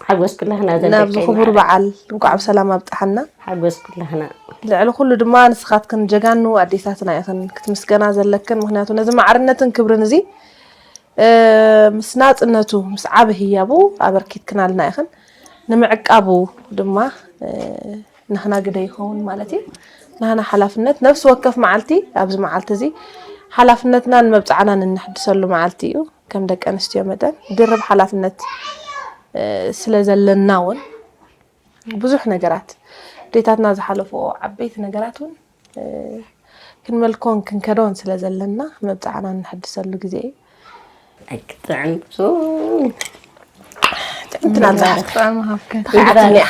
ሓጎስ ኩላህና ናብዚ ዘለቀ ክቡር ይማዓረ። በዓል እንቋዕ ብሰላም ኣብጽሓና። ሓጎስ ኩላህና። ልዕሊ ኩሉ ድማ ንስኻትክን ጀጋኑ ኣዴታትና ኢኽን ክትምስገና ዘለክን። ምኽንያቱ ነዚ ማዕርነትን ክብርን እዚ፣ እ፣ ምስ ናጽነቱ፣ ምስ ዓቢ ህያቡ ኣበርኪትክናልና ኢኽን። ንምዕቃቡ ድማ፣ እ፣ ናህና ግደ ይኸውን ማለት እዩ። ናህና ሓላፍነት፣ ነፍሲ ወከፍ መዓልቲ፣ ኣብዚ መዓልቲ እዚ ሓላፍነትና ንመብጽዓና ንነሕድሰሉ መዓልቲ እዩ። ከም ደቂ ኣንስትዮ መጠን ድርብ ሓላፍነት፣ እ፣ ስለ ዘለና እውን ብዙሕ ነገራት፣ ኣዴታትና ዝሓለፍኦ ዓበይቲ ነገራት እውን፣ እ፣ ክንመልኮን ክንከዶን ስለ ዘለና መብጽዓና እነሐድሰሉ ግዜ እዩ። ኣይክጥዕም። ጥዕምቲ ናብዛ። ጥዕም ሃብከ። ተኸዓትኒ እያ።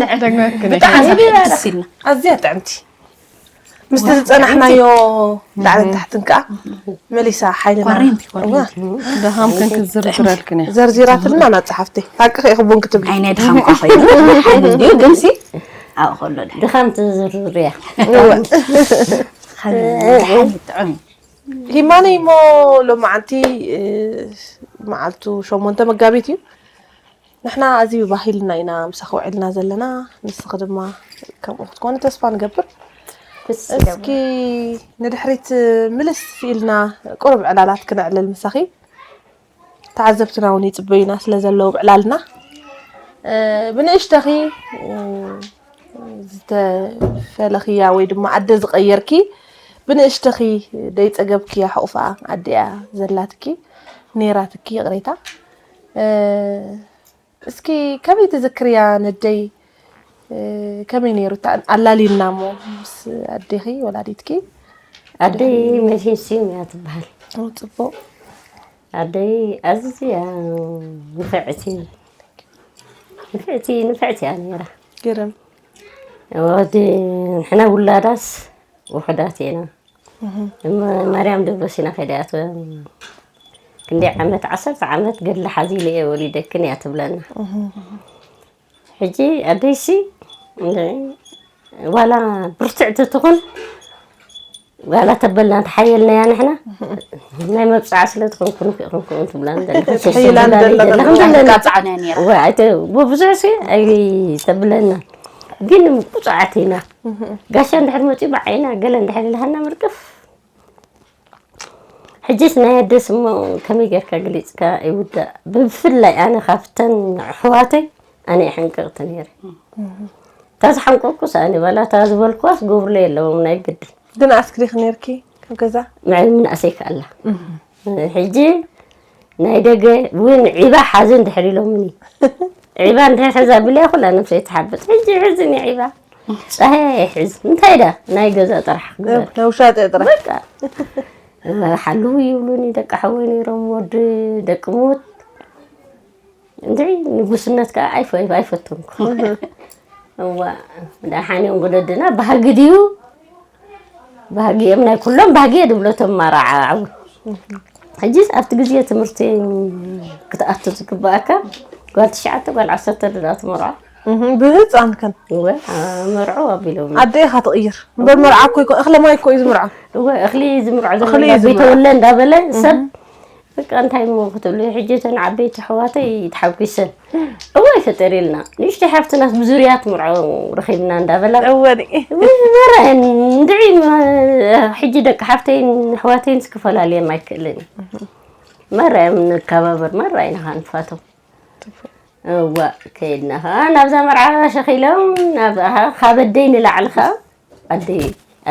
ጥዕም። ብጣዕሚ ደስ ኢልና። ኣዝያ ጥዕምቲ። ምስቲ ዝጸናሕናዮ ላዕልን ታሕትን ከኣ መሊሳ ሓይልና። ኳሬንቲ፣ ኳሬንቲ። እዋ። ደሃም ከን ክዝርዝረልክን እያ። ዘርዚራትልና ናት ጸሓፍተይ። ሓቅኺ ኢኺ ቡን ክትብሊ። ኣይ፣ ናይ ደሃም ኳ ኮይኑ። ሓይሊ እንድዩ፣ ግን ሲ፣ ኣብኡ ከሎ ድሓን። ድኻም ትዝርዝር እያ። እዋ። ሓይሊ ጥዑም እዩ። ሂማነይ እሞ ሎማዓንቲ፣ እ፣ መዓልቱ ሸሞንተ መጋቢት እዩ። ንሕና ኣዝዩ ባሂልና ኢና ምሳኺ ውዒልና ዘለና። ንስኺ ድማ ከምኡ ክትኮኒ ተስፋ ንገብር። ደስ ይለኩም። እስኪ ንድሕሪት ምልስ ኢልና ቁሩብ ዕላላት ክነዕልል ምሳኺ። ተዓዘብትና እውን ይጽበዩና ስለ ዘለዉ ብዕላልና፣ እ፣ ብንእሽተኺ፣ እ፣ ዝተፈለኽያ ወይ ድማ ኣደ ዝቐየርኪ፣ ብንእሽተኺ ደይጸገብክያ ሕቑፋ ኣደ እያ ዘላትኪ፣ ነይራትኪ፣ ይቕሬታ። እ፣ እስኪ ከመይ ትዝክርያ ነደይ? እ፣ ከመይ ነይሩ? እታ ኣላልዩና እሞ ምስ ኣዴኺ ወላዲትኪ። ኣደይ መሲንስዩም እያ ትበሃል። ኦ፣ ጽቡቕ። ኣደይ ኣዝያ ንፍዕቲ፣ ንፍዕቲ፣ ንፍዕቲ እያ ነይራ። ግርም። ወዲ ንሕና ውላዳስ ውሑዳት ኢና። እህ። እሞ ማርያም ደብረሲና ከይዳ እያ ተ-፣ ክንደይ ዓመት፣ ዓሰርተ ዓመት ገድሊ ሓዚለ እየ ወሊደክን እያ ትብለና። ሕጂ ኣደይሲ እንደ-፣ ዋላ ብርትዕቲ ትኹን፣ ዋላ ተበልና ተሓየልና እያ ንሕና። ናይ መብጽዓ ስለ ትኾንኩ ንክእኹም ከምኡ ትብላን ዘለኹም። ትሕይላን ዘለኹም ዘለኹም ዘለኹም። ትብላን። ትቃጽዓና እያ ነይራ። ዋ፣ ኣይተ-፣ ብብዙሕ ሲ ኣይተብለና። ግን ብጹዓት ኢና። ጋሻ እንድሕር መጺኡ ብዓይና፣ ገለ እንድሕር ኢልሃና ምርቅፍ። ሕጂስ ናይ ኣደስ እሞ ከመይ ጌርካ ገሊጽካ ይውዳእ። ብፍላይ ኣነ ካብተን ኣሕዋተይ ኣነ እየ ሕንቅቕቲ ነይረ። እታ ዝሓንቀቕኩስ ኣነ ባላ እታ ዝበልኩዋስ ገብርለይ ኣለዎም ናይ ግድን። ግን ኣስክሪኽ ነይርኪ ካብ ገዛ? ምዕል ምናእሰይ ከኣላ። ሕጂ ናይ ደገ እውን ዒባ ሓዚ እንድሕር ኢሎምኒ። ዒባ እንድሕር ሕዛ ብልያ ኩላ ነብሰይ ትሓብጥ። ሕጂ ሕዝን እየ ዒባ። ጸሃይ ኣይሕዝ። እንታይ ዳ ናይ ገዛ ጥራሕ ግበር። ናይ ውሻጠ ጥራሕ። በቃ። ሓልዉ ይብሉኒ ደቂ ሓወይ ነይሮም፣ ወዲ ደቂ ሙት። እንድዒ ንጉስነት ከኣ ኣይፈ-፣ ኣይፈተንኩ። እዋ፣ ደሓን እዮም ወለድና። ባህጊ ድዩ? ባህጊ እዮም፣ ናይ ኩሎም ባህጊ እየ ድብሎ እቶም መራዓዓዊ። ሕጂስ ኣብቲ ግዜ ትምህርቲ ክትኣቱ ዝግባኣካ ጓል ትሽዓተ፣ ጓል ዓሰርተ ድኣ ትመርዖ። እህ፣ ብህፃንክን? እወ፣ ኣ-፣ መርዖ ኣቢሎም። ኣደ ኢኻ ትቕይር። እምበር መርዓ እኮ ይኮ-፣ እኽለ ማይ እኮ እዩ ዝምርዖ። እወ፣ እኽሊ ዝምርዖ ዘሎ እኽሊ እዩ እንዳበይ ዝምርዖ። ተወለ እንዳበለ ሰብ እህ። በቃ እንታይ እሞ ክትብሉ፣ ሕጂ እተን ዓበይቲ ኣሕዋተይ ተሓጒሰን። እዋይ ፈጠሪልና። ንእሽተይ ሓፍትናስ ብዙርያ ትምርዖ ረኺብና እንዳበላ። እወ፣ ዲ። እወ፣ መራየን እንድዒ፣ መ-፣ ሕጂ ደቂ ሓፍተይን ኣሕዋተይን ክፈላልየም ኣይክእልን እዩ። መራየም ንከባበር፣ መራይና ኸዓ ንፋቶም። እዋ፣ ከይድና ኸዓ ናብዛ መርዓ ሸኺሎም፣ ናብዛ ኸዓ ካብ ኣደይ ንላዕሊ ኸዓ ኣደይ፣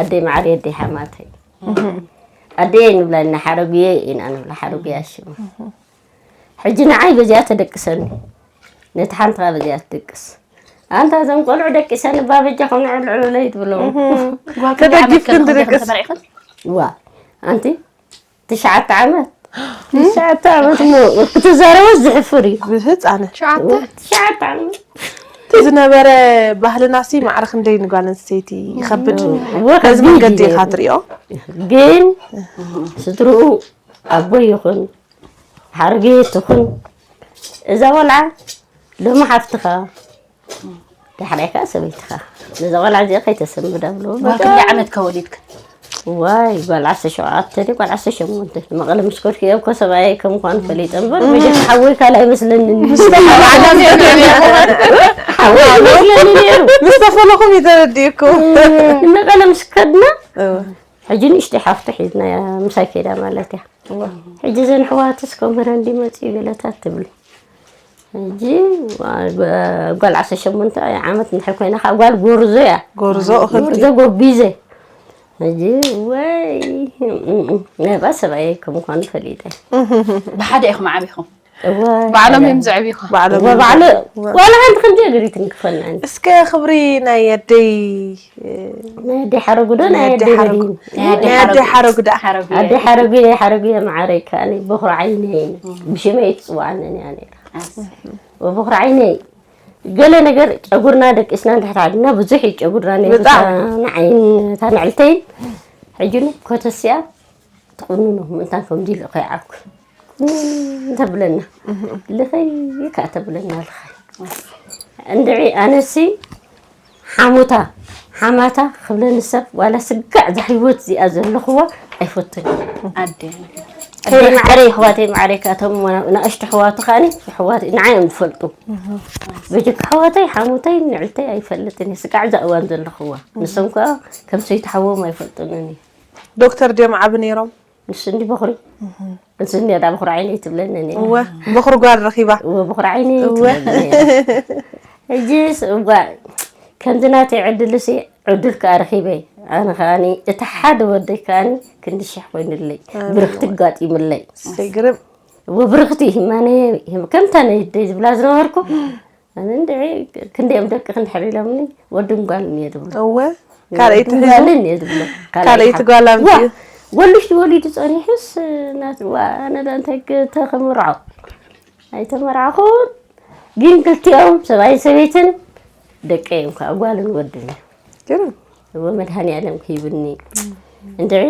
ኣደይ ማዕረይ፣ ኣደይ ሓማተይ። ኣደይ ንብላ እና ሓረጉየ ኢና ንብላ፣ ሓረጉያ ሽማ። ሕጂ ንዓይ በዚኣ ተደቅሰኒ፣ ነቲ ሓንቲ ኸዓ በዚኣ ትድቅስ። ኣንታ እዞም ቆልዑ ደቂሰኒ፣ እባ በጃኹም ንዕልዕሉለይ ትብሎም። ጓል ክንደይ ዓመት ተደጊፍክን ከ ትደቅስ? ተመርዒኽን? ዋ፣ ኣንቲ ትሽዓተ ዓመት። ትሽዓተ ዓመት እሞ ክትዛረቦ ዝሕፍር እዩ። ብህፃነ። ትሽዓተ? ትሽዓተ ዓመት። እቲ ዝነበረ ባህልና ሲ ማዕረ ክንደይ ንጓል ኣንስተይቲ ይኸብድ። እወ፣ በዚ ከቢድ መንገዲ እዩ። ኢኻ ትሪኦ? ግን ስድርኡ ኣቦ ይኹን፣ ሓርጌ ትኹን፣ እዛ ቆልዓ ሎሚ ሓፍትኻ፣ ዳሕራይ ከኣ ሰበይትኻ። ነዛ ቆልዓ እዚኣ ከይተሰንብዳ ብሎ። ዋ፣ በቃ። ክንደይ ዓመት ከ ወሊድክን? ዋይ፣ ጓል ዓሰርተ ሸውዓተ ድዩ፣ ጓል ዓሰርተ ሸሞንተ። መቐለ ምስ ከድኩ እየ እኮ ሰብኣየይ ከም ምዃኑ ፈሊጠ እምበር፣ መጀመርያ ሓወይ ካልኣይ ኣይመስለንን። ሓወይ ኣይመስለኒ ነይሩ። ምስ ተፈለኹም እዩ ተረዲእኩ። መቐለ ምስ ከድና፣ እወ። ሕጂ ንእሽተይ ሓፍቱ ሒዝናያ፣ ምሳይ ከይዳ ማለት እያ። እወ። ሕጂ እዘን ኣሕዋትስ ከምረን ድዩ መፂኡ ገለታት ትብል። ሕጂ ጓ-፣ ጓል ዓሰርተ ሸሞንተ ዓመት እንድሕር ኮይና፣ ከዓ ጓል ጎርዞ እያ። ጎርዞ እኽልቲ። ጎርዞ ጎቢዘ። ሕጂ ወይ፣ ናብኣ ሰብኣየይ ከም ምዃኑ ፈሊጠ። ብሓደ ኢኹም ዓቢኹም? እወ። ባዕሎም እዮም ዘዕቢኹ? ባዕሎም እወ፣ እዮም ባዕለ-፣ ዘዕቢኹ። ዋላ ሓንቲ ከምዚኣ ገሪትኒ ክፈልና። እስከ ክብሪ ናይ ኣደይ፣ ናይ ኣደይ ሓረጉ ዶ ናይ ናይ ኣደይ ኣደይ ሓረጉ። በዲን? ናይ ኣደይ ናይ ኣደይ ሓረጉ። ሓረጉ ደኣ። ሓረጉ ኣደይ እየ። ሓረጉ እየ፣ ሓረጉ እየ፣ መዓረይ ከኣኒ በኹሪ ዓይነይ። ብሽመይ ትጽውዓኒ እያ ነይራ። ኣስ-፣ ወበኹሪ ዓይነይ። ገለ ነገር ጨጉርና ደቂስና እንድሕር ተዓዲና ብዙሕ እዩ ጨጉርና ነይሩ። ብጣዕሚ። እታ ንዓይን እታ ንዕልተይን። ሕጂ ን ኮተስያ ትቑንኖ፣ ምእንታን ከምዚ ኢሉ ከይዓርኩ። ቁንን እንተብለና። ልኸይ ከኣ ተብለና፣ ልኸይ። እንድዒ ኣነሲ ሓሙታ፣ ሓማታ ክብለኒ ሰብ፣ ዋላ ስጋዕ እዛ ህይወት እዚኣ ዘለኽዋ ኣይፈቱን። ኣደ። ኣደይ ማዕረይ፣ ኣሕዋተይ ማዕረይ፣ ካቶም ናእሽቱ ኣሕዋቱ ከኣኒ፣ ኣሕዋተይ ንዓይ እዮም ዝፈልጡ። በጀካ ኣሕዋተይ፣ ሓሙተይ፣ ንዕልተይ ኣይፈልጥን እየ። ስጋዕ እዛ እዋን ዘለኽዋ። ንሶም ከኣ ከም ሰይቲ ሓዎም ኣይፈልጡንን እዩ። ዶክተር ድዮም ዓቢ ነይሮም? ንሱ እንዲ በኹሪ። ንሱ እንዲ ኣዳ በኹሪ ዓይነይ ትብለኒ ነይራ። እወ፣ በኹሪ ጓል ረኺባ። እወ፣ በኹሪ ዓይነይ እወ። ትብለኒ ነይራ። ሕጂስ እዋ፣ ከምዚ ናተይ ዕድልሲ ዕድል ከኣ ረኺበ። ኣነ ከኣኒ፣ እቲ ሓደ ወደይ ከኣኒ ክንዲ ሽሕ ኮይኑለይ። ኣሜን። ብርኽቲ ኣጋጢሙለይ። ሰይግርም። እወ፣ ብርኽቲ፣ ማነ፣ ከምታ ናይ ደይ ዝብላ ዝነበርኩ፣ ኣነ እንድዒ ክንደኦም ደቂ ክንድሕር ኢሎምኒ፣ ወድን ጓልን እየ ዝብሎ። እወ፣ ካልኣይቲ ወድን ሒዙ? ጓልን እየ ዝብሎ። ካልኣይቲ ካልኣይቲ ጓል ኣምፅኡ? ዋ፣ ወልሽ ወሊዱ ጸኒሑስ፣ ናት-፣ ዋ፣ ኣነ ዶ እንታይ ክተኽምርዖ? ኣይተመርዓኹን፣ ግን ክልቲኦም ሰብኣይን ሰበይትን ደቀይ እዮም ከዓ፣ ጓልን ወድን እዮም። ግርም። እወ፣ መድሃኒኣለም ክሂብኒ። እንድዒ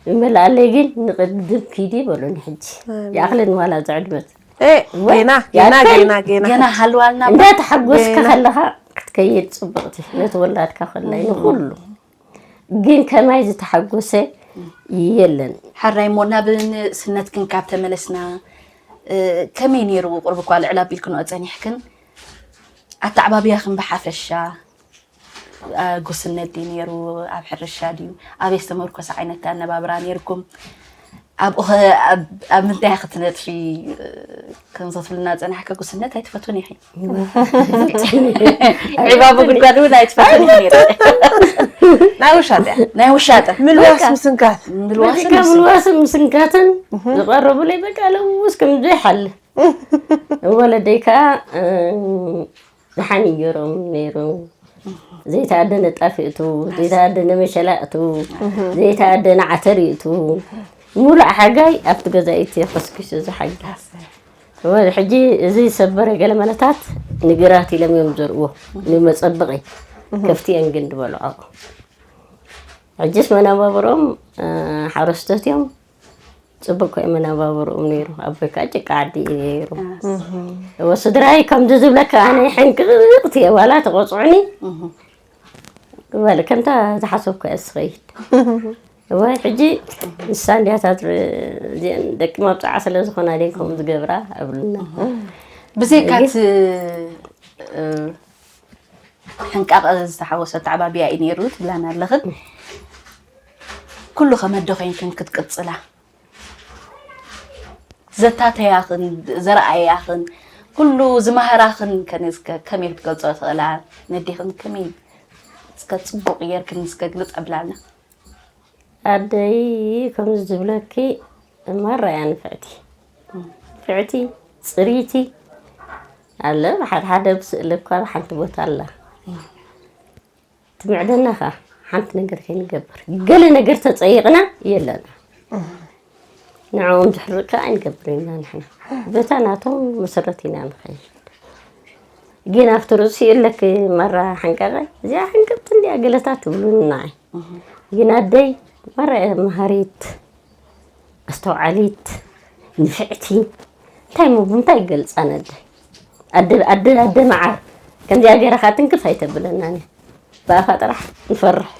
እምበላኣለይ ግን ንቕድም ኪዲ በሉኒ ሕጂ። ኣሜን። ይኣኽለኒ ዋላ እዚ ዕድመት። እ፣ ወይ፣ ጌና ጌና ያክል ጌና ጌና ገና ሃልዋልና እንዳተሓጎስካ ጌና። ከለኻ ክትከይድ ጽቡቕቲ ነቲ ወላድካ ከላይ ንኹሉ። ግን ከማይ ዝተሓጎሰ የለን። ሓራይ እሞ ናብ ንእስነትክን ካብ ተመለስና፣ እ፣ ከመይ ነይሩ? ቁርብ እኳ ልዕል ኣቢልክንኦ ጸኒሕክን፣ ኣተዓባብያኽን ብሓፈሻ፣ እ፣ ጉስነት ድዩ ነይሩ? ኣብ ሕርሻ ድዩ? ኣበይ ዝተመርኮሰ ዓይነት ኣነባብራ ነይርኩም? ኣብኡ ኸ ኣብ ኣብ ምንታይ ክትነጥፊ፣ እ፣ ከምዚ ክትብልና ጸናሕኪ? ጉስነት ኣይትፈትውን ኢኺ። ዒባ ምጉድጓድ እውን ኣይትፈትውን ኢኺ ነይረ። ናይ ውሻጢያ ናይ ውሻጠ ምልዋስ ምስንካት ምልዋስን በቃ ምልዋስን ምስንካትን ዝቐረቡለይ በቃ ለውስ ከም ዘይሓለ ወለደይ ከዓ እ፣ ደሓን እዩ ገይሮም ነይሩ። ዘይተኣደነ ጣፍ ይእቱ፣ ዘይተኣደነ መሸላ ይእቱ፣ ዘይተኣደነ ዓተር ይእቱ። ሙሉእ ሓጋይ ኣብቲ ገዛ እቲ ከስኪሱ ዝሓግዝ። ወ- ሕጂ እዚ ዝሰበረ ገለ መለታት ንግራት ኢሎም እዮም ዘርእዎ ንመፀበቒ ከፍቲ እየን ግን ዝበልዖ። ሕጅስ መናባብሮም እ፣ ሓረስቶት እዮም። ፅቡቅ ኮ መናባብሮኦም ነይሩ። ኣቦይ ከዓ ጭቃ ዓዲ እዩ ነይሩ። እወ ስድራይ ከምዚ ዝብለካ ኣነ ሕንቅቕቲ እየ ዋላ ተቆፅዑኒ በል ከምታ ዝሓሰብኩ እየ ዝኸይድ። እወ ሕጂ ንሳ እንዲያታት እዚአን ደቂ ማብፅዓ ስለ ዝኾና ደን ከምኡ ዝገብራ ኣብሉና። ብዘይካት እ፣ ሕንቃቐ ዝተሓወሰ ኣተዓባብያ እዩ ነይሩ ትብላና ኣለኽን። ኩሉ ከመዶ ኮይንክን ክትቅፅላ ዘታተያኽን ዘረኣያኽን ኩሉ ዝማሃራኽን ከነ እስከ ከመይ ክትገልፆ ትኽእላ? ነዴኽን ከመይ እስከ ፅቡቕ ጌርክን እስከ ግልፅ ኣብላልና። ኣደይ ከምዚ ዝብለኪ ማራ እያ ንፍዕቲ። ንፍዕቲ፣ ፅሪቲ ኣለ። ሓደ ሓደ ብስእሊ እኳ ሓንቲ ቦታ ኣላ። ትምዕደና ኸዓ ሓንቲ ነገር ከይንገብር። ገለ ነገር ተፀይቕና የለና። ንዕኦም ዘሕርቕ ከዓ ኣይንገብር ኢና ንሕና። በታ ናቶም መሰረት ኢና ንኸይድ። ግን ኣብቲ ርእሲ የለክ ማራ ሓንቀቐ፣ እዚኣ ሓንቀቕቲ እንዲያ ገለታት ትብሉኒ ንዓይ። ግን ኣደይ ማራ እያ መሃሪት፣ ኣስተውዓሊት፣ ንፍዕቲ። እንታይ እሞ ብምንታይ ይገልፃ ነደ? ኣደ ኣደ ኣደ መዓር ከምዚኣ ገይራ ከዓ ትንክፍ ኣይተብለናን እያ። ብኣፋ ጥራሕ ንፈርሕ።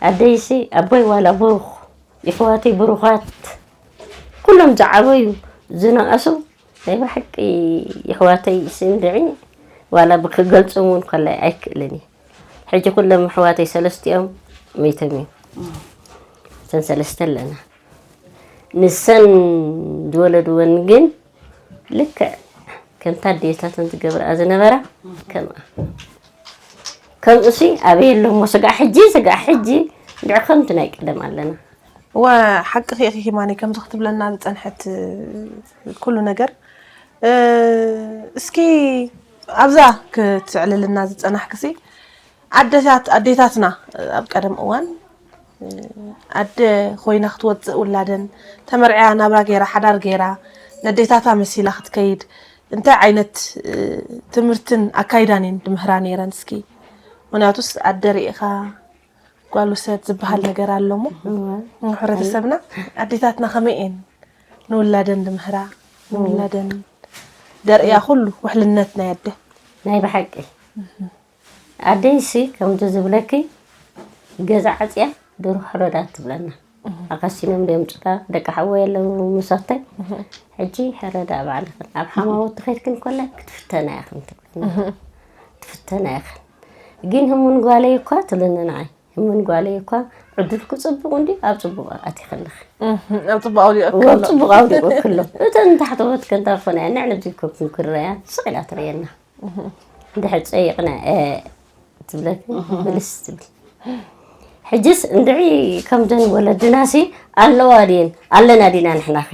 ኣደይሲ ኣቦይ ዋላ ብሩኽ፣ የሕዋተይ ብሩኻት፣ ኩሎም ዝዓበዩ ዝነኣሱ ናይ ብሓቂ የሕዋተይ ስንድዒ ዋላ ብክገልጾም እውን ከላይ ኣይክእልን እየ። ሕጂ ኩሎም ኣሕዋተይ ሰለስቲኦም መይቶም እዮም። እተን ሰለስተ ኣለና። ንሰን ዝወለድወን ግን ልክዕ ከምታ ኣዴታተን ዝገብርኣ ዝነበራ ከምኣ ከምኡሲ ኣበይ ኣሎ እሞ ስጋዕ ሕጂ ስጋዕ ሕጂ እንድዒ ከምቲ ናይ ቀደም ኣለና። እወ ሓቅኺ ኢኺ ሂማነይ፣ ከምዚ ክትብለና ዝጸንሐት ኩሉ ነገር። እ፣ እስኪ ኣብዛ ክትስዕልልና ዝጸናሕክሲ ኣደታት ኣዴታትና ኣብ ቀደም እዋን ኣደ ኮይና ክትወፅእ ውላደን ተመርዕያ ናብራ ገይራ ሓዳር ገይራ ነዴታታ መሲላ ክትከይድ እንታይ ዓይነት ትምህርትን ኣካይዳን እየን ድምህራ ነይረን? እስኪ ምክንያቱስ ኣደ ርኢኻ ጓል ውሰድ ዝበሃል ነገር ኣሎ እሞ ሕብረተሰብና ኣዴታትና ከመይ እየን ንውላደን ድምህራ ንውላደን ደርእያ ኩሉ ውሕልነት ናይ ኣደ? ናይ ብሓቂ ኣደይሲ ከምዚ ዝብለኪ ገዛ ዓፅያ ደርሆ ሕረዳ ትብለና። ኣኸሲኖም ደምፅካ ደቂ ሓወይ ኣለዉ ምሳተይ ሕጂ ሕረዳ ባዕልኽን ኣብ ሓማውቲ ከድክን ኮላ ክትፍተና ኢኽን ትብለና። ትፍተና ኢኽን ግን ህሙን ጓለይ እኳ ትብለኒ ንዓይ ህሙን ጓለይ እኳ ዕድልኩ ፅቡቕ እንዲ ኣብ ፅቡቕ ኣቲኽልኽ ኣብ ፅቡቅ ኣውዲኦ ኣብ ፅቡቕ ኣውዲቑ ክሎ እተን ታሕተወት ከንታ ኮነ ንዕነ ዘይኮብክን ክረያ ስቕ ኢላ ትርእየና። እንድሕር ፀይቕና ትብለኪ ምልስ ትብል። ሕጅስ እንድዒ ከምዘን ወለድናሲ ኣለዋ ድየን ኣለና ዲና ንሕናኸ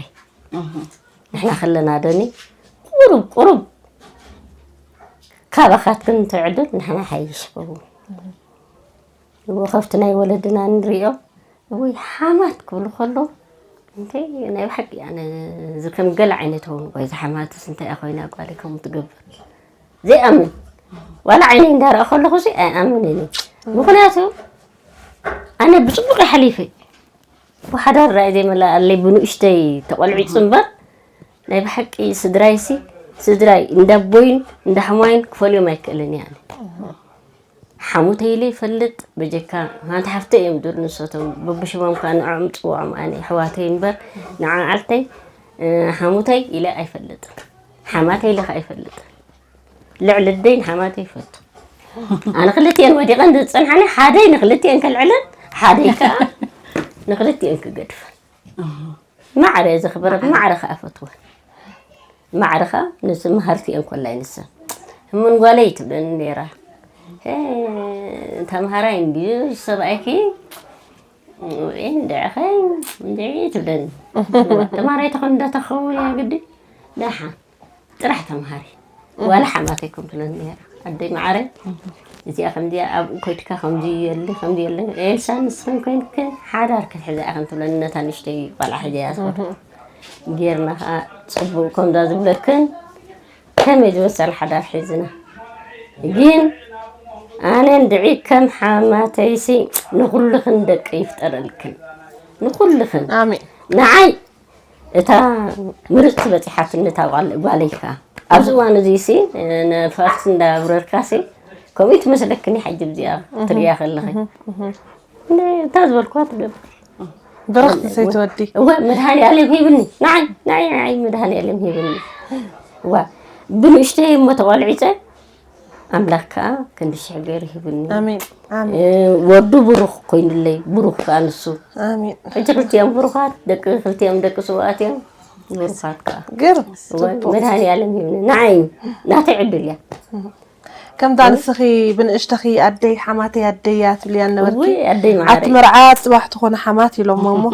ንሕና ከለና ደኒ ቁሩብ ቁሩብ ካባኻትክን ትዕድል ንሕና ሓይሽ ኸውን። እዎ ከብቲ ናይ ወለድና ንሪኦ እወይ ሓማት ክብሉ ከሎ እንተ ናይ ብሓቂ ኣነ እዚ ከም ገለ ዓይነት ውን ወይ ዝሓማትስ እንታይ ኮይና ጓል ከም ትገብር ዘይኣምን ዋላ ዓይነይ እንዳረኣ ከለኹ ሲ ኣይኣምን እኔ ምክንያቱ ኣነ ብፅቡቅ ይሓሊፈ ብሓዳር ራእይ ዘይመላኣለይ ብንኡሽተይ ተቖልዒጹ እምበር፣ ናይ ብሓቂ ስድራይሲ፣ ስድራይ እንዳ ኣቦይን እንዳ ሕማይን ክፈልዮም ኣይክእልን እየ ኣነ። ሓሙተይ ኢለ ይፈልጥ፣ በጀካ ሓንቲ ሓፍተይ እዮም ዱር ንሶቶም፣ በብሽሞም ከኣ ንዕኦም ጽውዖም ኣነ፣ ኣሕዋተይ እምበር፣ ንዓዓልተይ፣ እ፣ ሓሙተይ ኢለ ኣይፈልጥን። ሓማተይ ኢለ ከኣ ኣይፈልጥን። ልዕሊ ኣደይ ንሓማተይ ይፈቱ። ኣነ ክልቲኤን ወዲቐን ዝጸንሓኒ፣ ሓደይ ንክልቲኤን ከልዕለን፣ ሓደይ ከኣ ንክልቲኤን ክገድፈን። ማዕረ እየ ዘኽብረን፣ ማዕረ ከኣ እፈትወን። ማዕረ ከኣ ንስ-፣ መሃርቲ እየን ኮላይ ንሰን። እሙን ጓለይ ትብለኒ ነይራ። "ሄ፣ ተምሃራይ እንድዩ ሰብኣይኪ፣ እንድዕኸ፣ እንድዒ" ትብለኒ። ተምሃራይ ተኾን እንዳተኸውን እያ ግዲ። ደሓን ጥራሕ ተምሃሪ። ዋላ ሓማተይ ከም ትብለኒ ነይራ። ኣደይ መዓረይ፣ እዚኣ ከምዚኣ ኣብኡ ኮይድካ ከምዚ የለ፣ ከምዚ የለ። ኤልሳ፣ ንስኽን ኮይንክን ሓዳር ክትሕዛ ኢኽን ትብለኒ፣ ነታ ንእሽተይ ቆልዓ ሒዘያ ዝኸድኩ። ጌርና ኸዓ ጽቡቕ ከምዛ ዝብለክን ከመይ ዝመሰለ ሓዳር ሒዝና። ግን ኣነ እንድዒ ከም ሓማተይሲ ንኹልኽን ደቂ ይፍጠረልክን። ንኹልኽን። ኣሜን። ንዓይ እታ ምርጽቲ በጺሓትኒ እታ ጓል-፣ ጓለይ ከኣ። ኣብዚ እዋን እዚሲ ነፋስ እንዳብረርካሲ ከምኡ ትመስለክኒ ሕጂ እዚኣ ትርእያ ከለኺ። እህ፣ እህ። እታ ዝበልኩዋ ትገብር። ብርኽቲ ሰይቲ ወዲ። እወ፣ መድሃኔ ኣለም ሂብኒ። ንዓይ፣ ንዓይ፣ ንዓይ መድሃኔ ኣለም ሂብኒ። እዋ፣ ብንእሽተይ እሞ ተቖልዒጸ፣ ኣምላኽ ከኣ ክንዲ ሽሕ ገይሩ ሂብኒ። ኣሜን፣ ኣሜን። እ፣ ወዱ ብሩኽ ኮይኑለይ፣ ብሩኽ ከኣ ንሱ። ኣሜን። ሕጂ ክልቲኦም ብሩኻት፣ ደቂ ክልቲኦም ደቂ ስውኣት እዮም። ብሩኻት ከኣ። ግርም፣ እወ፣ ጽቡቕ። መድሃኔ ኣለም ሂብኒ። ንዓይ፣ ናተይ ዕድል እያ። ከምዛ ንስኺ ብንእሽተኺ ኣደይ ሓማተይ ኣደይ እያ ትብልያ ነበርኪ። ውይ፣ ኣደይ መዓረይ። ኣብቲ መርዓ ጽባሕ ትኾነ ሓማት ኢሎሞ እሞ፣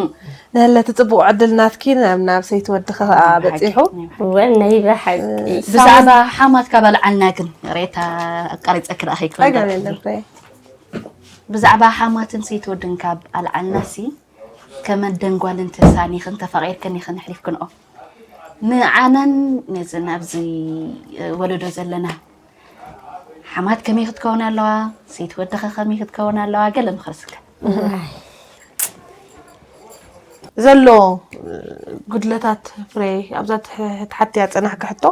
ንህለቲ ጽቡቕ ዕድል ናትኪ ናብ፣ ናብ ሰይቲ ወድኺ ከኣ በጺሑ። እወ፣ ናይ ብሓቂ። ብዛዕባ ሓማት ካብ ኣልዓልና ግን ሬታ ኣቃሪጸኪ ደኣ ከይኮን ጸገም ደርኪ። የለን ፍሬ። ብዛዕባ ሓማትን ሰይቲ ወድን ካብ ኣልዓልናሲ፣ ከም ኣደን ጓልን ተሳኒኽን ተፋቒርክን ኢኽን ኣሕሊፍክንኦ። ንዓናን ነዚ ናብዚ ወለዶ ዘለና ሓማት ከመይ ክትከውን ኣለዋ፣ ሰይቲ ወድኸ ከመይ ክትከውን ኣለዋ፣ ገለ ምኽሪ እስከ። ዘሎ ጉድለታት ፍሬ፣ ኣብዛ ትሕ-፣ ትሓትያ ጸናሕኪ ሕቶ፣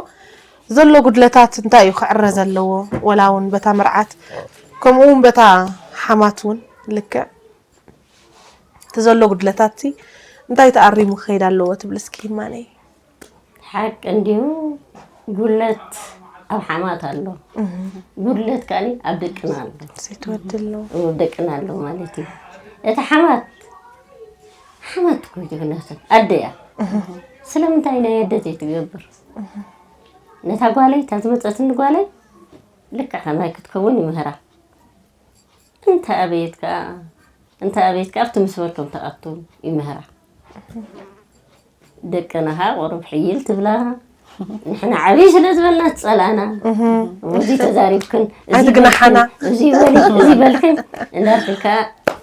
ዘሎ ጉድለታት እንታይ እዩ ክዕረ ዘለዎ? ወላ እውን በታ መርዓት፣ ከምኡ እውን በታ ሓማት እውን ልክዕ እቲ ዘሎ ጉድለታት ሲ እንታይ ተኣሪሙ ክኸይድ ኣለዎ ትብል እስኪ ማነይ? ሓቂ እንድዩ፣ ጉድለት ኣብ ሓማት ኣሎ። እህ። ጉድለት ከኣኒ ኣብ ደቅና ኣሎ። ሴት ወዲ ኣሎ። ኣብ ደቅና ኣሎ ማለት እዩ። እቲ ሓማት፣ ሓማት እኮ ጅግና ሰብ፣ ኣደ እያ። እህ። ስለምንታይ ናይ ኣደ ዘይትገብር? እህ። ነታ ጓለይ፣ እታ ዝመጸትኒ ጓለይ፣ ልክዕ ከማይ ክትከውን ይምህራ። እንተ ኣበየት ከኣ፣ እንተ ኣበየት ከኣ ኣብቲ መስመር ከም ትኣቱ ይምህራ። ደቅና ከኣ ቁሩብ ሕይል ትብላ። ንሕና ዓብዪ ስለ ዝበልና ትጸልኣና። እህ። እዚ ተዛሪብክን፣ እዚ ኣይትግናሓና። በልክን፣ እዚ በሊ-፣ እዚ በልክን እንዳበልክን ከኣ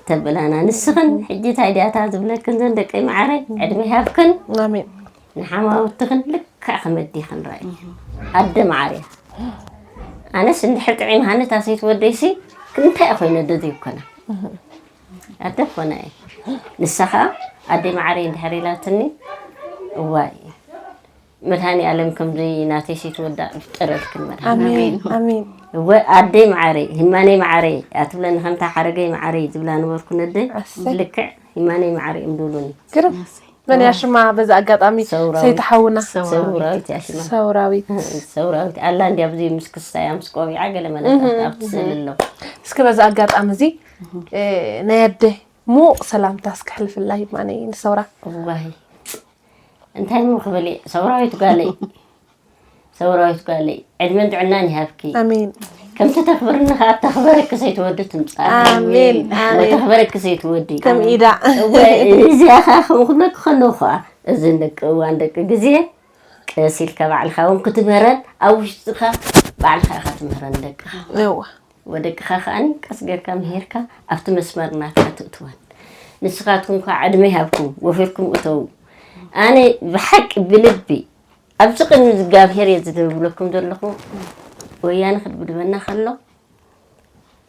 ተብላና። ንስኽን ሕጂ እንታይ ድያ እታ ዝብለክን ዘን ደቀይ መዓረይ፣ ዕድመ ይሃብክን። ኣሜን። ንሓማውትኽን ልክዕ ከም ኣዴኽን ረኣይ። ኣደ መዓር እያ። ኣነስ እንድሕር ጥዒምሃኒ እታ ሰይቲ ወደይሲ እንታይ ኮይነ ኣደ ዘይኮና? ኣደ ኮና እየ። ንሳ ኸኣ ኣደይ መዓረይ እንድሕር ኢላትኒ፣ እዋይ፣ መድሃኔ ኣለም ከምዚ ናተይ ሰይቲ ወዳ ይፍጠረልክን መድሃኔ። ኣሜን፣ ኣሜን። እወ ኣደይ መዓረይ፣ ሂማነይ መዓረይ፣ ኣትብለኒ ከምታ ሓረገይ መዓረይ ዝብላ ነበርኩ ነደይ። ኣሰይ። ልክዕ ሂማነይ መዓረይ እዮም ዝብሉኒ። ግርም። መን እያ ሽማ በዚ ኣጋጣሚ ሰውራዊት። ሰይቲ ሓውና? ሰውራዊት። ሰውራዊት እያ ሽማ። ሰውራዊት። ሰውራዊት ኣላ እንድያ ኣብዚ ምስ ክስታያ ምስ ቆቢዓ ገለ መለታት እህ፣ ኣብቲ እህ። ስእሊ ኣሎ። እስኪ በዚ ኣጋጣሚ እዚ፣ እ፣ ናይ ኣደ ሙቕ ሰላምታ እስኪ ሕልፍላ ሂማነይ ንሰውራ። እዋይ። እንታይ እሞ ክብል እየ? ሰውራዊት ጓለይ። ሰውራዊት ጓለይ፣ ዕድመን ጥዕናን ይሃብኪ። ኣሜን። ከምቲ ተኽብርኒ ኸኣ ተኽበረኪ ሰይቲ ወዲ ትምጻእ። ኣሜን፣ ኣሜን። ወተኽበረኪ ሰይቲ ወዲ። ከም ኢዳ። እወ፣ እዚኣ ኸኣ ከምኡ ክብለኪ ከለኹ ኸኣ፣ እዘን ደቂ እዋን ደቂ ግዜ፣ ቀስ ኢልካ ባዕልኻ እውን ክትምህረን፣ ኣብ ውሽጥኻ ባዕልኻ ኢኻ ትምህረን ደቅኻ። እወ። ወደቅኻ ከኣኒ ቀስ ጌርካ ምሂርካ ኣብቲ መስመር ናትካ ትእትወን። ንስኻትኩም ከኣ ዕድመ ይሃብኩም፣ ወፊርኩም እተዉ። ኣነ ብሓቂ ብልቢ ኣብዚ ቅድሚ እግዚኣብሄር እየ ዝብለኩም ዘለኹ፣ ወያነ ክድብድበና ከሎ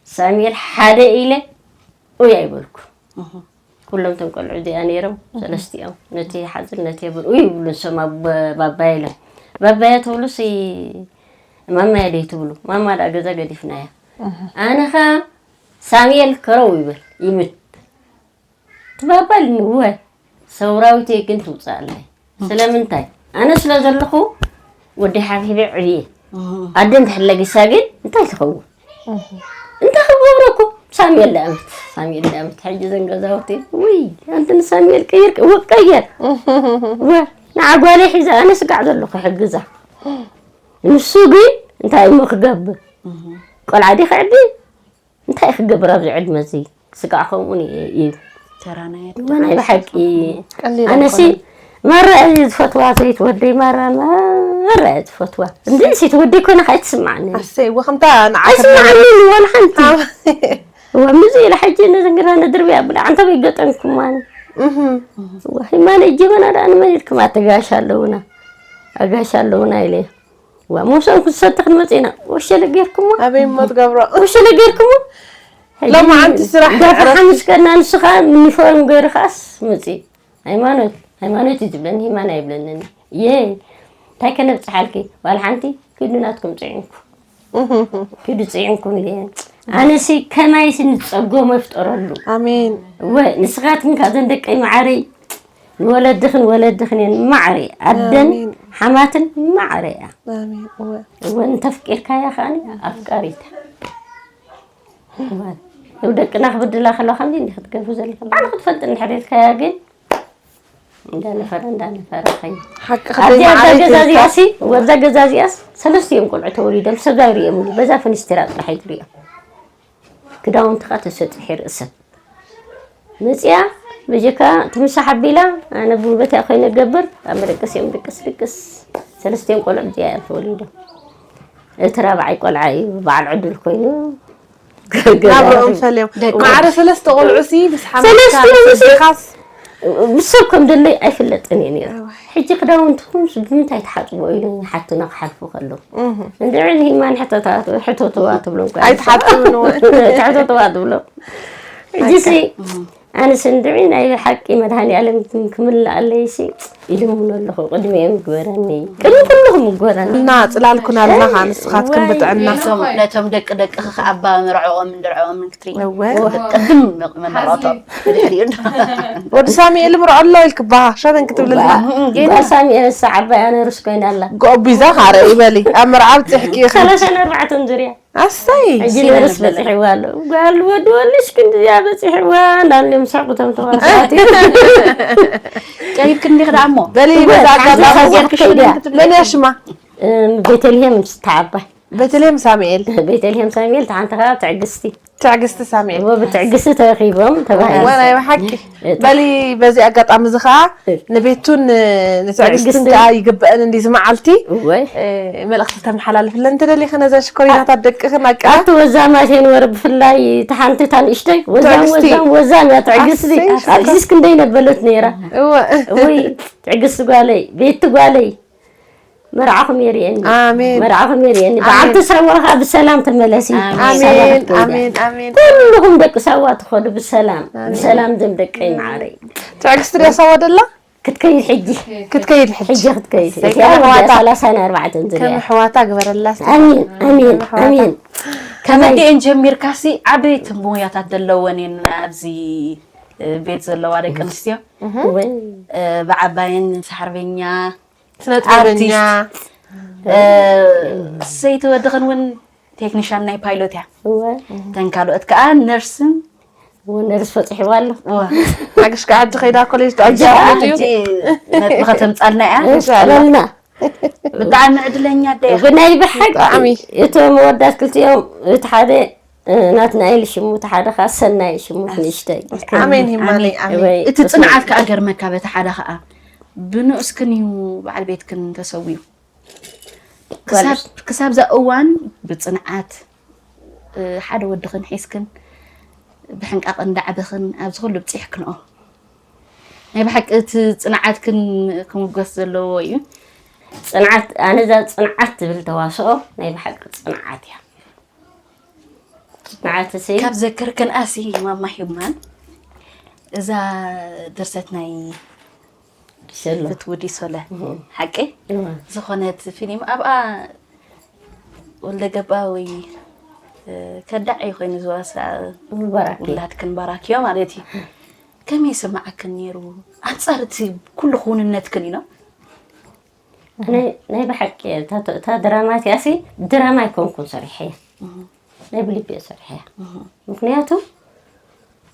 ሳሙኤል ሓደ ኢለ ኡይ ኣይበልኩ። እህ። ኩሎም እቶም ቆልዑ እዚኣ ነይሮም፣ ሰለስቲኦም። ነቲ ሓዝን ነቲ የብልኡ ይብሉ ንሶም ኣብ ባባየ ኢሎም። ባባየ ትብሉሲ ማማየ ደይ ትብሉ? ማማ ደኣ ገዛ ገዲፍናያ። ኣነ ኸኣ ሳሙኤል ከረው ይበል፣ ይምት። ትባባል ንወ ሰውራዊት ግን ትውፅኣለይ። ስለምንታይ? ኣነ ስለ ዘለኹ ወዲ ሓብሒበ ዕብየ። ኣደ እንድሕር ለጊሳ ግን እንታይ ትኸውን? እንታይ ክገብረኩም? ሳሙኤል ደኣመት፣ ሳሙኤል ደኣመት። ሕጂ ዘን ገዛውቲ፣ ውይ፣ ኣንቲ ንሳሙኤል ቀይር፣ ወ-፣ ቀየር። ወ-፣ ንዓ ጓለይ ሒዛ፣ ኣነ ስጋዕ ዘለኹ ሕግዛ። ንሱ ግን እንታይ እሞ ክገብር? ቆልዓ ዲ ክዕቢ? እንታይ ክገብር ኣብዚ ዕድመ እዚ? ስጋዕ ከምኡ ን-፣ እዩ። ተራ ናይ ኣደ። እዋ ናይ ብሓቂ። ቀሊል ኣነሲ ኣይኮነን። ማራ እየ ዝፈትዋ፣ ዘይት ወደይ ማራ፣ ማራ እየ ዝፈትዋ። እንድዒ ሲ ትወደይ ኮነ ከኣ ኣይትስምዓኒ። ኣሰይ፣ እወ፣ ከምታ ንዓኻ ኣይስምዓኒ ዋላ ሓንቲ። ኣዎ። እዋ ምዚ ኢለ ሕጂ ነዘን ግራ ነድርብያ ብላ፣ ኣንታ በይገጠምኩማኒ። እህ። እዋ፣ ሂማነ ጀበና ደኣ ንመን ኢልኩም ኣተጋሽ ኣለውና። ኣጋሽ ኣለውና ኢለ። ዋ፣ ሞሶም ክትሰቲ ክንመጽእ ኢና። ወሸለ ጌርኩሞ? ኣበይ እሞ ትገብሮ? ወሸለ ጌርኩሞ? ሎማዓንቲ ስራሕ ጋፋ ዕረፍቲ። ሓሙስ ከና ንስኻ ዩኒፎርም ገይሩ ከኣስ መጽእ። ሃይማኖት፣ ሃይማኖት እዩ ዝብለኒ፣ ሂማን ኣይብለንን። እየ፣ እንታይ ከነብጽሓልኪ? ዋላ ሓንቲ ኪዱ ናትኩም ጽዒንኩ። ኪዱ ጽዒንኩም ኢለ። ኣነሲ ከማይሲ ንጸገሞ ይፍጠረሉ። ኣሜን። እወ፣ ንስኻትክን ካብዘን ደቀይ መዓረይ ንወለድኽን ወለድኽን እየን ማዕረ፣ ኣደን ኣሜን። ሓማትን ማዕረ እያ። ኣሜን። እወ። እወ፣ እንተፍቂርካያ ከኣኒ ኣፍቃሪታ። እወ። ደቅና ክብድላ ከለዋ ከምዚ እንዲህ ክትገብሩ ዘለኽን። ባዕሉ ክትፈልጥ እንድሕር ኢልካያ ግን እንዳነፈረ፣ እንዳነፈረ ኸይድ። ሓቂ ኣብዚኣ፣ ኣብዛ ገዛ እዚኣሲ፣ ኣብዛ ገዛ እዚኣስ ሰለስቲኦም ቆልዑ ተወሊዶም፣ ሰብ ኣይርእዮምኒ። በዛ ፍንስትራ ጥራሕ እዩ ዝርእዮም። ክዳውንትኻ ተሰጢሑ ይርእሰን። መጺኣ በጀካ ትምሳሕ ኣቢላ፣ ኣነ ብጉልበተይ ኮይነ ገብር፣ ኣብ መደቀሲኦም ድቅስ ድቅስ። ሰለስቲኦም ቆልዑ እዚኣ እዮም ተወሊዶም። እቲ ራብዓይ ቆልዓ እዩ በዓል ዕዱል ኮይኑ ገዛ ናብርኦም እዩ። ፈልዮም። ደቂ ማዕረ ሰለስተ ቆልዑ ሲ ምስ ሓመድካ ሰለስቲኦም ምስ ሲ ኣዴኻስ? ብሰብ ከም ደለይ ኣይፍለጥን እየ ነይረ። እዋይ። ሕጂ ክዳውንትኩም ብምንታይ ትሓጽብዎ ኢሉ ሓትና ክሓልፉ ከለዉ። እህ። እንድዒ ንሂማን ሕቶታት፣ ሕቶትዋ ትብሎም እኮ ኣይትሓጽብንዎ። ሕቶትዋ ትብሎም። ሕጂ ሲ፣ እህ። ኣነስ እንድዒ ናይ ሓቂ መድሃኒኣለም ክምልኣለይ ሲ ኢልምኖ ኣለኹ። ቅድሚኦም ይግበረኒ። ቅድሚ ኩልኹም ይግበረኒ። እና ጽላልኩን ኣለና ኸዓ ንስኻትክን እዋይ። ብጥዕና። ነቶም፣ ነቶም ደቂ ደቅኺ ኸዓ ኣባ መርዕኦምን ድርዕኦምን ክትርኢ። እወ። ቅድም መመርዖቶም። ብድሕሪኡ። ወዲ ሳሙኤል ምርዖ ኣሎ ኢልክባ፣ ሸነን ክትብልልና። እዋ፣ ጓል ሳሙኤል ንሳ ዓባይ ኣነ ርስ ኮይና ኣላ። ጎቢዛ ኸዓ ርኣይ በሊ፣ ኣብ መርዓ ኣብጺሕኪ ኢኺ። ሰላሳን ኣርባዕተን ዙርያ። ኣሰይ። ሕጂ ሲነ ነርስ ነበር። በጺሕዋ ኣሎ። ጓል ወዲ ወልሽ ክንድያ በጺሕዋ፣ እንዳልዮም ሳቁ ተም ተዋሳእቲ። ቀሪብኪ እንዲኺ ደኣ እሞ። በሊ፣ እወ፣ በዛ ሓንቲ ኣጋጣሚ ሓንቲ ጌርኪ ከይዳ። ሽነን ክትብሊ። መን እያ ሽማ? እም፣ ቤተልሔም ንስታ ዓባይ። ቤተልሔም ሳሙኤል። ቤተልሔም ሳሙኤል፣ እታ ሓንቲ ኸዓ ትዕግስቲ። ትዕግስቲ ሳሙኤል። እሞ ብትዕግስቲ ተረኺቦም ተባሂሉ። እወ፣ ናይ ብሓቂ። እታ በሊ፣ በዚ ኣጋጣሚ እዚ ኸዓ ንቤቱን ንትዕግስትን ትዕግስቲ። ከኣ ይግበአን እንዲ እዚ መዓልቲ። እወ። እ፣ መልእኽቲ ተመሓላልፍለን ትደሊኺ ነዘን ሽኮሪናታት ደቅኽን ኣቅራ? ኣቲ ወዛማት የን ወረ ብፍላይ እታ ሓንቲ እታ ንእሽተይ ወዛም ትዕግስቲ። ወዛም ወዛም እያ ትዕግስቲ። ኣሰይ፣ ኣዚዝ ክንደይ ነበለት ነይራ። እወ። እውይ ትዕግስቲ ጓለይ፣ ቤቲ ጓለይ። መርዓኹም የርእየኒ። ኣሜን። መርዓኹም የርእየኒ። ኣሜን። በዓልቲ ሳዋ ኸዓ ብሰላም ተመለሲ። ኣሜን። ሳዋ ኣሜን፣ ክትከይዳ። ኣሜን፣ ኣሜን። ኩልኹም ደቂ ሳዋ ትኸዱ ብሰላም። ኣሜን። ብሰላም ዘም ደቀይ መዓረይ። ትዕግስቲ ድያ ሳዋ ደላ? ክትከይድ ሕጂ። ክትከይድ ሕጂ። ሕጂ ክትከይድ። ሰይ እቲኣ ከም ኣሕዋታ። ሰላሳን ኣርባዕተን ዝርያ። ከም ኣሕዋታ ግበረላ። ኣሜን፣ ኣሜን፣ ከም ኣሕዋታ። ኣሜን። ከመይ? ከመይ? ጀሚርካሲ ዓበይቲ ሞያታት ዘለወን እየን ኣብዚ፣ እ፣ ቤት ዘለዋ ደቂ ኣንስትዮ። እህ። ወይ። እ፣ ብዓባየን ሓርበኛ ስነ ጥበበኛ። ኣርቲስት። እ፣ ሰይቲ ወድኽን እውን ቴክኒሻን ናይ ፓይሎት እያ። እወ። እተን ካልኦት ከዓ ነርስን እወ፣ ነርስ ፈፂሕዋ ኣሎ። እወ። ሓግሽ ከዓ ሕጂ ከይዳ ኮሌጅ ሕጂ ትኣቱ እዩ። ሕጂ ነጥቢ ከተምፃልና እያ። እንሻላ። ቀለልና። ብጣዕሚ ዕድለኛ ኣደ ኢኻ። ብናይ ብሓቂ ብጣዕሚ። እቶም መወዳት ክልቲኦም፣ እቲ ሓደ ናትናኤል ሽሙ፣ እቲ ሓደ ኸዓ ሰናይ ሽሙ፣ ንእሽተይ። ኣሜን፣ ሂማነይ፣ ኣሜን። ኣሜን። ወይ፣ እቲ ጽንዓት ከኣ ገርመካ፣ በቲ ሓደ ኸኣ ብንኡስክን እዩ በዓል ቤትክን ተሰዊኡ። ክሳብ፣ ጓል ክሳብ እዛ እዋን ብጽንዓት፣ እ፣ ሓደ ወድኽን ሒዝክን ብሕንቃቕ እንዳዕበኽን ኣብዚ ኩሉ ብጺሕክንኦ። ናይ ብሓቂ እቲ ጽንዓትክን ክምጎስ ዘለዎ እዩ። ጽንዓት፣ ኣነ እዛ ጽንዓት ትብል ተዋስኦ ናይ ብሓቂ ጽንዓት እያ። ጽንዓት እሲ ካብ ዘክርክን ኣሲ ማማ ሂማን እዛ ድርሰት ናይ ሰሎ ፍትውዲ ሶለ ሓቂ እዋ ዝኾነት ፊልም ኣብኣ ወልደ ገባ ወይ ከዳዕ እዩ ኮይኑ ዝዋሳ ምባራክ ውላድክን ባራክዮ ማለት እዩ። ከመይ ይስምዓክን ነይሩ? ኣንጻር እቲ ኩሉ ክውንነትክን እዩ ነው። ናይ ብሓቂ እታ ድራማ እቲኣሲ ድራማ ኣይኮንኩን ሰሪሐያ ናይ ብልቢ እየ ሰሪሐያ። ምክንያቱ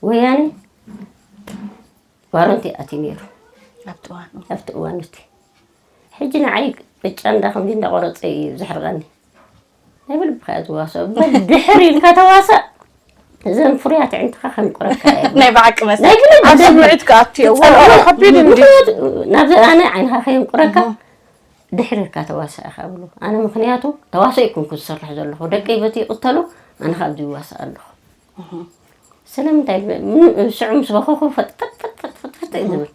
ወያነ ዋረንቲ ኣትዩ ነይሩ ኣብቲ እዋን ኣብቲ እዋን እቲ ሕጂ ንዓይ ቅጫ እንዳ ከምዚ እንዳቆረፀ እዩ ዘሕርቐኒ። ናይ ብልብኻ እያ ዝዋስኦ በል ድሕር ኢልካ ተዋሳእ። እዘን ፍሩያት ኣዒንትኻ ከንቁረካ እየ። ናይ ብሓቂ መስ ናይ ብልቢ ኣብ ደብል ስምዒት ክኣቱ እየ ትጸልኦ። ከቢድ እንዲ ምኽንያቱ ናብዚ ኣነ ዓይንኻ ከየንቁረካ ድሕር ኢልካ ተዋሳእ ኢኻ ብሉ። ኣነ ምኽንያቱ ተዋሳእ ይኩንኩ ዝሰርሕ ዘለኹ ደቀይ በቲ ይቕተሉ ኣነ ካብዚ ይዋሳእ ኣለኹ። ስለምንታይ ስዑ ምስ በኸኹ ፈጥፈጥፈጥፈጥፈጥ እዩ ዝብል።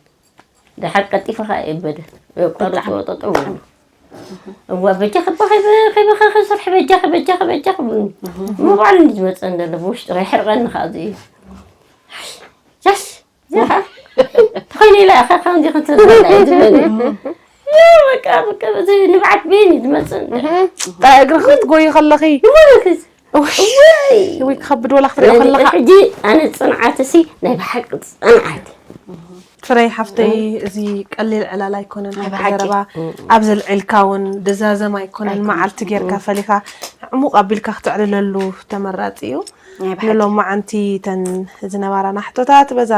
ደሓር ቀልጢፈ ኸዓ የበደ የቋርፅዎ ጠጠው ይብሉ። እዋ በጃኺ እባ ከይበ- ከይበኻ ከሰርሒ በጃኺ በጃኺ በጃኺ ብሉኒ። እሞ ባዕሉ እንዲ ዝመፀ እንደለ ብውሽጢ ከይሕርቐኒ ከዓ እዚ እዩ። ጃስ እዚኣ ኸዓ ተኾይነ ኢላ ኢኻ ከምዚ ክንትበላ እዩ ዝበኒ። በቃ በቃ በዚ ንብዓት በይን እዩ ዝመፅእ። ጣ እግሪ ክትጎይ ከለኺ ይሞለክስ ውይ ክኸብድ ወላ ክትሪኦ ከለኻ ሕጂ ኣነ ፅንዓት ሲ ናይ ብሓቂ ፅንዓት ፍረይ ሓፍተይ እዚ ቀሊል ዕላል ኣይኮነን ሓቂ ዘረባ ኣብ ዘልዕልካ እውን ድዛዘም ኣይኮነን መዓልቲ ጌርካ ፈሊኻ ዕሙቕ ኣቢልካ ክትዕልለሉ ተመራፂ እዩ። ንሎማዓንቲ ተን ዝነበራና ሕቶታት በዛ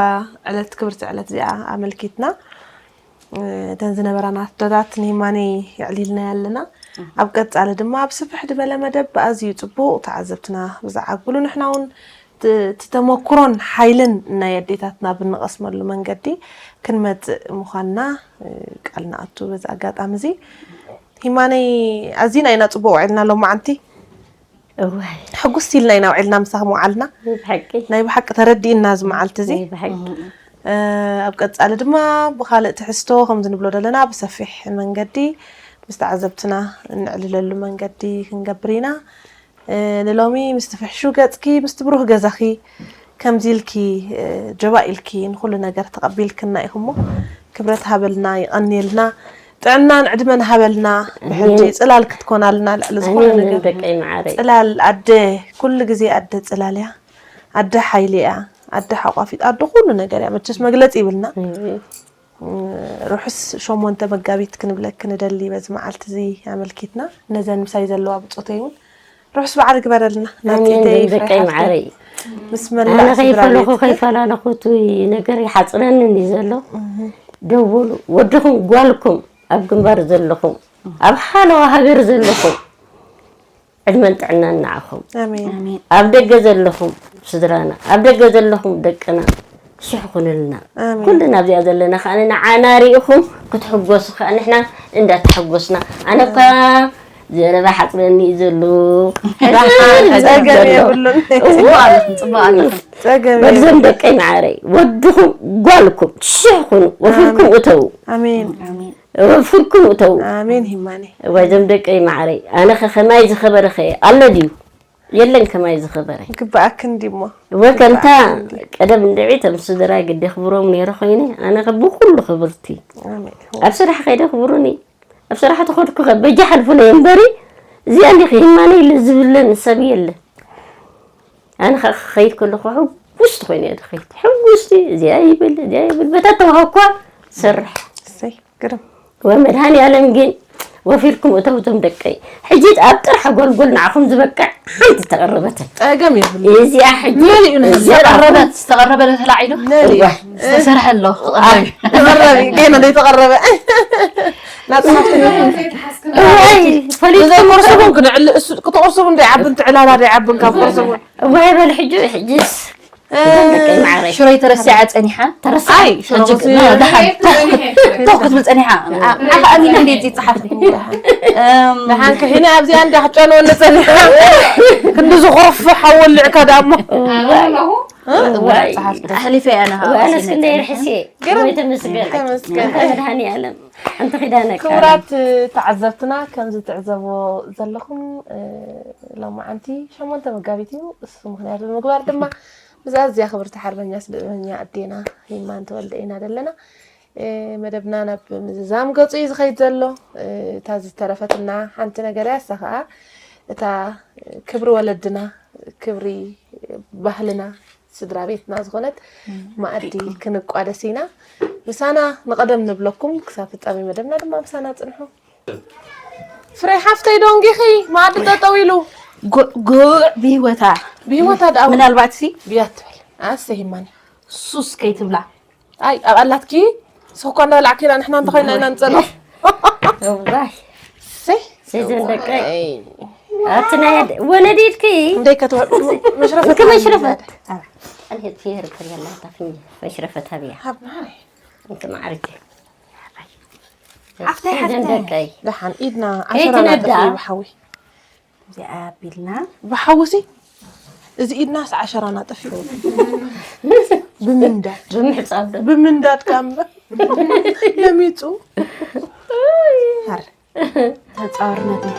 ዕለት ክብርቲ ዕለት እዚኣ ኣመልኪትና እተን ዝነበራና ሕቶታት ንሂማነይ የዕሊልናያ ኣለና። ኣብ ቀፃሊ ድማ ኣብ ስፍሕ ዝበለ መደብ ብኣዝዩ ፅቡቕ ተዓዘብትና ብዝዓግብሉ ንሕና እውን እቲ ተመኩሮን ሓይልን ናይ ኣዴታትና ብንቐስመሉ መንገዲ ክንመፅእ ምዃንና ቃል ንኣቱ። በዚ ኣጋጣሚ እዚ ሂማነይ ኣዚና ኢና ፅቡቕ ውዒልና ሎማዓንቲ። እዋይ ሕጉስቲ ኢልና ኢና ውዒልና ምሳኺ ምውዓልና። ብሓቂ ናይ ብሓቂ ተረዲእና እዚ መዓልቲ እዚ። ናይ ብሓቂ ኣብ ቀፃሊ ድማ ብኻልእ ትሕዝቶ ከምዚ ንብሎ ዘለና ብሰፊሕ መንገዲ ምስ ተዓዘብትና እንዕልለሉ መንገዲ ክንገብር ኢና። ንሎሚ ምስቲ ፍሕሹ ገፅኪ ምስቲ ብሩህ ገዛኺ ከምዚ ኢልኪ ጀባእ ኢልኪ ንኩሉ ነገር ተቐቢልክና ኢኹሞ ክብረት ሃበልና ይቐንየልና ጥዕናን ዕድመን ሃበልና። ብሕጂ ፅላል ክትኮናልና ልዕሊ ዝኾነ ኣሜን ነገር ደቀይ መዓረይ ፅላል ኣደ ኩሉ ግዜ ኣደ ፅላል እያ። ኣደ ሓይሊ እያ። ኣደ ሓቋፊት ኣደ ኩሉ ነገር እያ። መቸስ መግለፂ ይብልና። ርሑስ ሸሞንተ መጋቢት ክንብለኪ ንደሊ በዚ መዓልቲ እዚ ኣመልኪትና ነዘን ምሳይ ዘለዋ ብፆተይ እውን ርሑስ በዓል ግበረልና። ኣሜን ናፂተይ ደቀይ መዓረይ ምስ ኣነ መላእ ከይፈለኹ ስድራ ከይፈላለኹ እቲ ነገር ይሓፅረኒ እንዲ ዘሎ ደውሉ ወድኹም ጓልኩም ኣብ ግንባር ዘለኹም ኣብ ሓለዋ ሃገር ዘለኹም ዕድመን ጥዕናን ንዓኹም ኣሜን ኣሜን ኣብ ደገ ዘለኹም ስድራና ኣብ ደገ ዘለኹም ደቅና ስሕ ኩንልና ኣሜን ኩልና ኣብዚኣ ዘለና ከዓ ንዓና ርኢኹም ክትሕጎሱ ከዓ ንሕና እንዳተሓጎስና ኣነ እኳ ዘረባ ሓፅረኒ እዩ ዘሎ ጸገም የብሉን ፅቡቅ ኣለኹም ፅቡቅ ኣለኹም ጸገም ወድዞም ደቀይ መዓረይ ወድኹም ጓልኩም ሽሕ ኩኑ ወፊርኩም እተው ኣሜን ኣሜን ወፊርኩም እተው ኣሜን ሂማኒ እዋይ ዞም ደቀይ መዓረይ ኣነ ከ ከማይ ዝኸበረ ከ ኣሎ ድዩ የለን ከማይ ዝኸበረ ግባኣክ እንዲሞ እወ ከምታ ቀደም እንድዒ ተም ስድራ ግዲ ክብሮም ነይረ ኮይነ ኣነ ከ ብኩሉ ክብርቲ ኣሜን ኣብ ስራሕ ከይደ ክብሩኒ ኣብ ስራሕ ተኸድኩ ከ በጃ ሓልፉለይ እምበሪ እዚኣ እንዲ ክሂማነ ኢለ ዝብለን ሰብ የለን ኣነ ከ ክኸይድ ከለኹ ሕጉስቲ ኮይነ እየ ዝኸይድ ሕጉስቲ እዚኣ ይብል እዚኣ ይብል በታ ተዋሃኳ ሰርሕ እሰይ ግርም ወመድሃኒ ኣለም ግን ወፊርኩም እተው እቶም ደቀይ ሕጂ ኣብ ጥራሕ ጎልጎል ንዓኹም ዝበቅዕ ሓንቲ ተቐረበትን ጸገም የብሉ እዚኣ ሕጂ መሊኡ ንህዝቢ ዘራኹም ዝተቐረበት ዝተቐረበ ተላዒሉ እዋ ዝተሰርሐ ኣሎ ተቐረቢ ገና ዘይተቐረበ ናጽናት እዋይ ፈሊጥኩም ዘይቆርሰቡን ክንዕሊ እሱ ክትቆርሰቡ እንደ ይዓብን ትዕላላ ዶ ይዓብን ካብ ቆርሰቡ እዋይ በል ሕጂ ሕጂስ ደቀይ ማዕረይ ሽሮይ ተረሲዓ ፀኒሓ ተረሳይ ኣይ ሽሮ ሕጂ ወሲ ኖ፣ ደሓን ቶክ ክትብል ፀኒሓ ዓኻ ኣሚና እንዴት ይፅሓፍ ደሓን ከሒነ ኣብዚኣ እንዳ ክጨንወኒ ፀኒሓ ክንዲ ዝኹርፍ ሓወልዕካ ዳሞ እዋይ ተሕሊፈ እያ ነሃ ዋነስ ክንደይ ርሕሴ ወይ ተመስገን ተመስገን መድሃኒ ኣለም ኣንቲ ኪዳነ ክቡራት ተዓዘብትና ከምዚ ትዕዘብዎ ዘለኹም ሎማዓንቲ ሸሞንተ መጋቢት እዩ። እሱ ምክንያት ብምግባር ድማ ብዛ እዚኣ ክብርቲ ሓርበኛ ስደተኛ ኣዴና ሂማን ተወልደ ኢና ዘለና። መደብና ናብ ምዝዛም ገፁ እዩ ዝኸይድ ዘሎ። እታ ዝተረፈትና ሓንቲ ነገር እያ፣ እሳ ከዓ እታ ክብሪ ወለድና፣ ክብሪ ባህልና፣ ስድራ ቤትና ዝኾነት መኣዲ ክንቋደስ ኢና። ምሳና ንቐደም ንብለኩም፣ ክሳብ ፍጻሜ መደብና ድማ ምሳና ጽንሑ። ፍሬ ሓፍተይ ዶንጊኺ መኣዲ ጠጠው ኢሉ። ጉዕ ጉዕ ብህይወታ። ብህይወታ ደኣ ምናልባት ሲ ብያ ትብል። ኣሰይ ሂማኒ። ሱስ ከይትብላ። ኣይ ኣብ ኣላትኪ ሱስ እኳ እንዳበላዕኪ ኢና ንሕና እንተኾይና ኢና ንጸርፍ። እዋይ። ሰይ። ሰይ ዘን ደቀይ። ኣቲ ናይ ኣደ-፣ ወለዲትኪ። እንደይ ከተወ-፣ መሽረፈት እንክ መሽረፈት። ኣንሄት ፊር ከሪያላ ታፍኝ መሽረፈት ኣብያ። ሃብ ማሪ። እንክ ማዕርኪ። ሓፍተይ፣ ሰይ ዘን ሓፍተይ። ደቀይ። ደሓን ኢድና ከይትነዳ። ዓሸራና ጠፊኡ ብሓዊ። እዚኣ ኣቢልና። ብሓውሲ እዚ ኢድናስ ዓሸራና ጠፊኡ። ብምንዳድ። ብምሕጻብ ዶ? ብምንዳድ ካምበ። ለሚጹ። ሃር። ተጻዋርነት እዩ።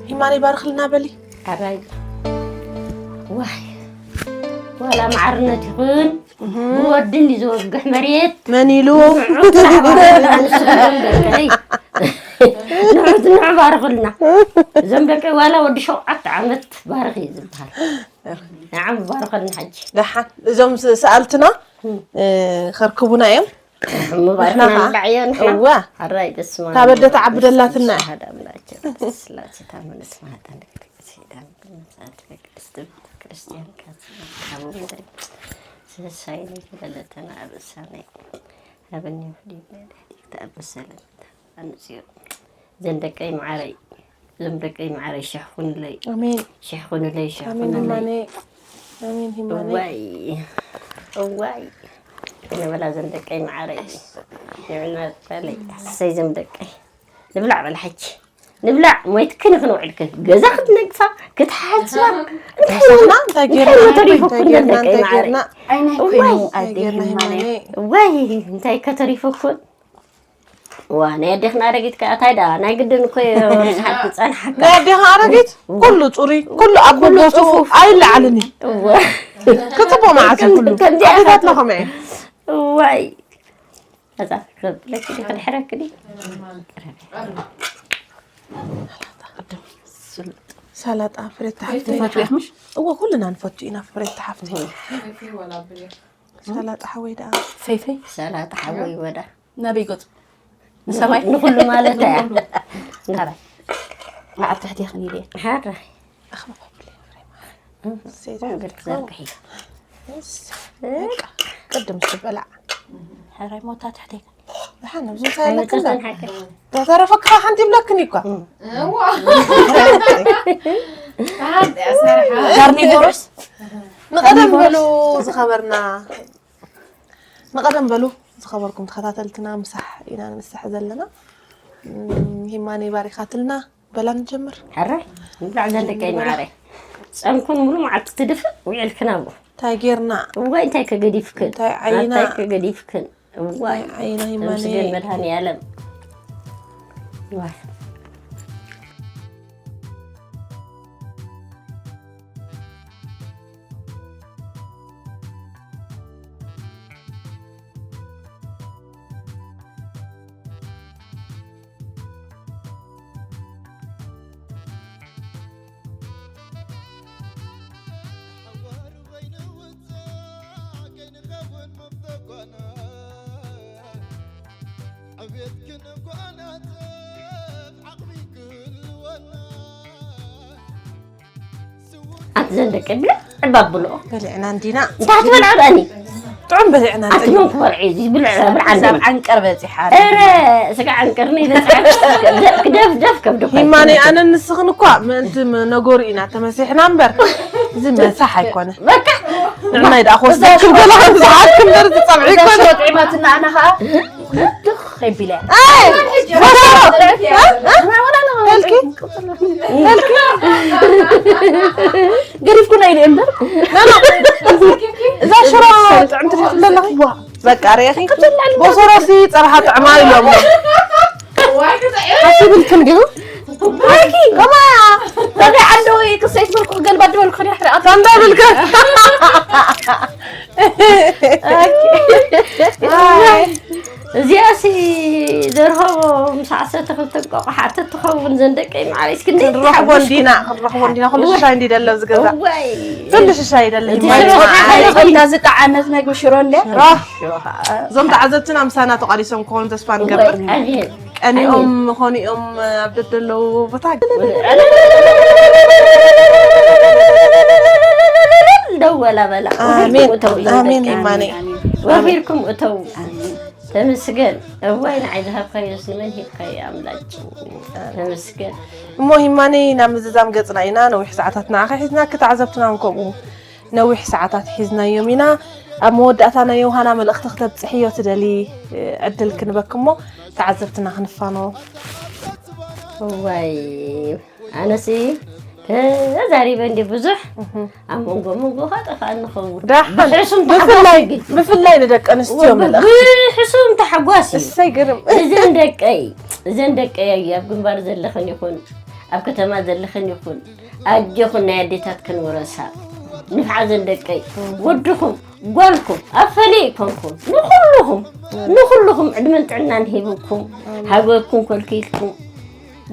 ሂማን ይባርኽልና በሊ። ኣራይ። ዋይ። ዋላ ማዕርነት ይኹን። እህ። ብወድን እዩ ዝወግሕ መሬት። መን ኢሉ? ንዑ ጥራሕ ባርኹልና፣ ንሱ ዝብል ደቀይ። ንዑ፣ ንዑ ባርኹልና። እዞም ደቀይ ዋላ ወዲ ሸውዓተ ዓመት ባርኽ እዩ ዝበሃል። ንዓም ባርኸልና ሕጂ። ደሓን እዞም ስ-፣ ሰኣልትና፣ እም። እ፣ ከርክቡና እዮም። ምባርኽና ንሕና ኸዓ ንባዕዮ ንሕና። እዋ። ኣራይ በስመ ካብ ኣደ ኣብ ተዓብደላትና። ስብሓት ኣምላክ ስላሴ ታመነ ስብሓት ኣምላክ ሲዳን መጽሓፍ ቅድስት ቤተክርስትያን ካብ ወንደይ ስሳይ ለለተና ኣብ እሳነይ ሃበኒ ፍዲ ተኣበሰለን ኣንጽዮ ዘን ደቀይ መዓረይ፣ ዘም ደቀይ መዓረይ ሸሕ ኩንለይ። ኣሜን። ሸሕ ኩንለይ፣ ሸሕ ኣሜን ኩንለይ። ሂማኔ። ኣሜን ሂማኔ። እዋይ፣ እዋይ። ክነበላ ዘን ደቀይ መዓረይ። ንዕና በለይ። ኣሰይ ዘም ደቀይ። ንብላዕ በል ሓጂ። ንብላዕ፣ ሞይትክን ክንውዕልክን። ገዛ ክትነግፋ፣ ክትሓስባ። እንታይ ምሳና እንታይ እንታይ ጌርና፣ ተሪፉ እንታይ ኩን ጌርና፣ ደቀይ እንታይ መዓረይ። ጌርና? ኣይ፣ ናይ እዋይ። ኮይኑ እንታይ ኣዴ ጌርና ሂማኔ? ሂማኔ? እዋይ፣ እንታይ ከተሪፈኩን? ዋ፣ ናይ ኣዴኽና ኣረጊት ከኣ፣ እንታይ ደኣ፣ ናይ ግድን እኮ ርሕሓት ክጸንሓካ። ናይ ኣዴኻ ኣረጊት? እዋ። ኩሉ ጽሩይ፣ ኩሉ ኣብ ኩሉ ቦትኡ ጽፉፍ። ኣይለዓልን እዩ። እዋ። ክጽቡቕ መዓልቲ ኩሉ። ከምዚኣ ኣዴታትና ኢኻ። ከመይ? እዋይ። ነጻ ክብለኪ ዲ፣ ክድሕረኪ ዲ? ሰላጣ ፍሬታ ሓፍተይ። ትፈትዊ ኢኺ ምሽ? እወ፣ ኩልና ንፈቱ ኢና ፍሬታ ሓፍተይ። ሰላጣ ሓወይ ደኣ። ፈይፈይ። ሰላጣ ሓወይ ወዳ። ናበይ ገጹ? ንሰማይ? ንኹሉ ማለት እያ። ናበይ? ኣብ ትሕቲ ኢኽን ኢለ። ሓራይ። ኣኽብባ ብለይ ፍሬማ። እህ፣ ሰይዳ እግር ትዘርግሒ። እስ፣ በቃ፣ ቅድም ዝበላዕ። ሓራይ ሞታ ትሕቲ ኢኽን። ደሓን፣ ኣብዚ እንታይ ኣይመጽእን ኣለክን? ሓቂ። ተተረፈ ክፋ ሓንቲ ይብለክን እኳ። እዋ። ካርኒቮሮስ? ንቐደም በሉ ዝኸበርና፣ ንቐደም በሉ ዝኸበርኩም ተኸታተልትና፣ ምሳሕ ኢና ንምሳሕ ዘለና። እም፣ ሂማኔ ባሪኻትልና፣ በላ ንጀምር። ሕራይ፣ ንብላዕ ዘን ደቀይ መዓረይ። ጸምኩን ሙሉ መዓልቲ ትድፍእ ውዒልክን ኣብኡ። እንታይ ጌርና? እዋይ፣ እንታይ ከገዲፍክን? እንታይ ዓይና? እንታይ ከገዲፍክን? እዋይ፣ ዓይና ሂማኔ። ተመስገን መድኃኔዓለም። እዋይ። ኣቲ ዘን ደቀይ ብልዕ ዕባ ብልኦ። በሊዕና እንዲና። እንታይ ትበልዖ ደኣኒ? ጥዑም በሊዕና ኣቲ እንዲና። መን ክበልዖ እዩ? እዚ ብልዕ ብልዕ ክሳብ ዓንቀር በጺሓ። ኧረ፣ ስጋ ዓንቀርኒ በጺሓ። ክደፍደፍ ከብዲ እኮ ሂማኒ፣ ኣይኮነን። ኣነ ንስኽን እኳ ምእንቲ ነገሩ ኢና ተመሲሕና እምበር፣ እዚ መሳሕ ኣይኮነ። በቃ፣ ንዕናይ ደኣ ክወስደኩም ገለ ከም ዝሓትኩም በር ዝጸብዒ እዛ ይኮን። ሽሮ ጥዒማትና ኣና ኸኣ ድኽ የቢለ። ኣይ! በልኪ? በልኪ? ገዲፍኩና ኢለ እምበር። ኖ፣ ኖ። እዛ ሽሮ ጥዕምቲ ዲኹም ዘለኹም? በቃ ርኢኺ? ቦሶሮሲ ጸብሓ ጥዕማ ኢሎም። ሓሲብልክን ግን? ማይኪ፣ ከማ፣ ታዲያ ዓንዶ ወይ ክሰይት መልኩ ገልባ ድበልኩ ዲያ ሕራኣ። ታንዳ ብልከ? ኣይ። እዚኣሲ ደርሆ ምስ ዓሰርተ ክልተ እንቋቑሖ ኣተትኸውን ዘን ደቀይ ማዕረይ፣ እስኪ እንዴት ክንረኽቦ ተሓጎስኩ። እንዲና፣ ክንረኽቦ እንዲና። ኩሉ ሽሻይ እንዲ ደለ ኣብ ዝገዛ። እዋይ። ኩሉ ሽሻይ ደለ። እቲ ማይ ሽሮ ማዓረይ። ሓይልና ዝጠዓመት መግቢ ሽሮ እንደ? ሽሮ። እዞም ተዓዘብትና ምሳና ተቋዲሶም ክኾኑ ተስፋ ንገብር። እዋይ፣ ኣሜን። ቀኒኦም ኣሜን። ኾኒኦም ኣብ ደደለዉ ቦታ። ደወላ በላ። ኣሜን። ወፊርኩም እተው ኣሜን፣ ደቀይ። ይማኔ። ወፊርኩም እተው። ኣሜን። ተመስገን። እዋይ፣ ንዓይ ዝሃብካዮስ ንመን ሂብካዮ ኣምላክ? ተመስገን። እሞ ሂማኔ፣ ናብ ምዝዛም ገጽና ኢና። ነዊሕ ሰዓታት ንዓኺ ሒዝናኪ፣ ተዓዘብትና እውን ከምኡ ነዊሕ ሰዓታት ሒዝናዮም ኢና። ኣብ መወዳእታ ናይ ዮሃና መልእኽቲ ክተብጽሕዮ ትደሊ ዕድል ክንበኪ እሞ ተዓዘብትና ክንፋኖ። እዋይ፣ ኣነሲ ተዛሪበ እንዲ ብዙሕ እህ። ኣብ መንጎ መንጎኻ ጠፋእኒ ኸውን። ደሓን። ብሕሱም ብፍላይ፣ ተሓጓሲ ግን። ብፍላይ ንደቂ ኣንስትዮ ወ-፣ መልእኽቲ። ብሕሱም ተሓጓሲ። እሰይ ግርም። እዘን ደቀይ፣ እዘን ደቀይ ኣብ ግንባር ዘለኽን ይኹን፣ ኣብ ከተማ ዘለኽን ይኹን፣ ኣጆኹን ናይ ኣዴታትክን ውረሳ። ንፍዓ ዘን ደቀይ፣ ወድኹም፣ ጓልኩም፣ ኣብ ፈለይ ኣይኮንኩም። ንኹልኹም፣ ንኹልኹም ዕድመን ጥዕናን ሂብኩም፣ ሃገርኩም ኮልኪልኩም፣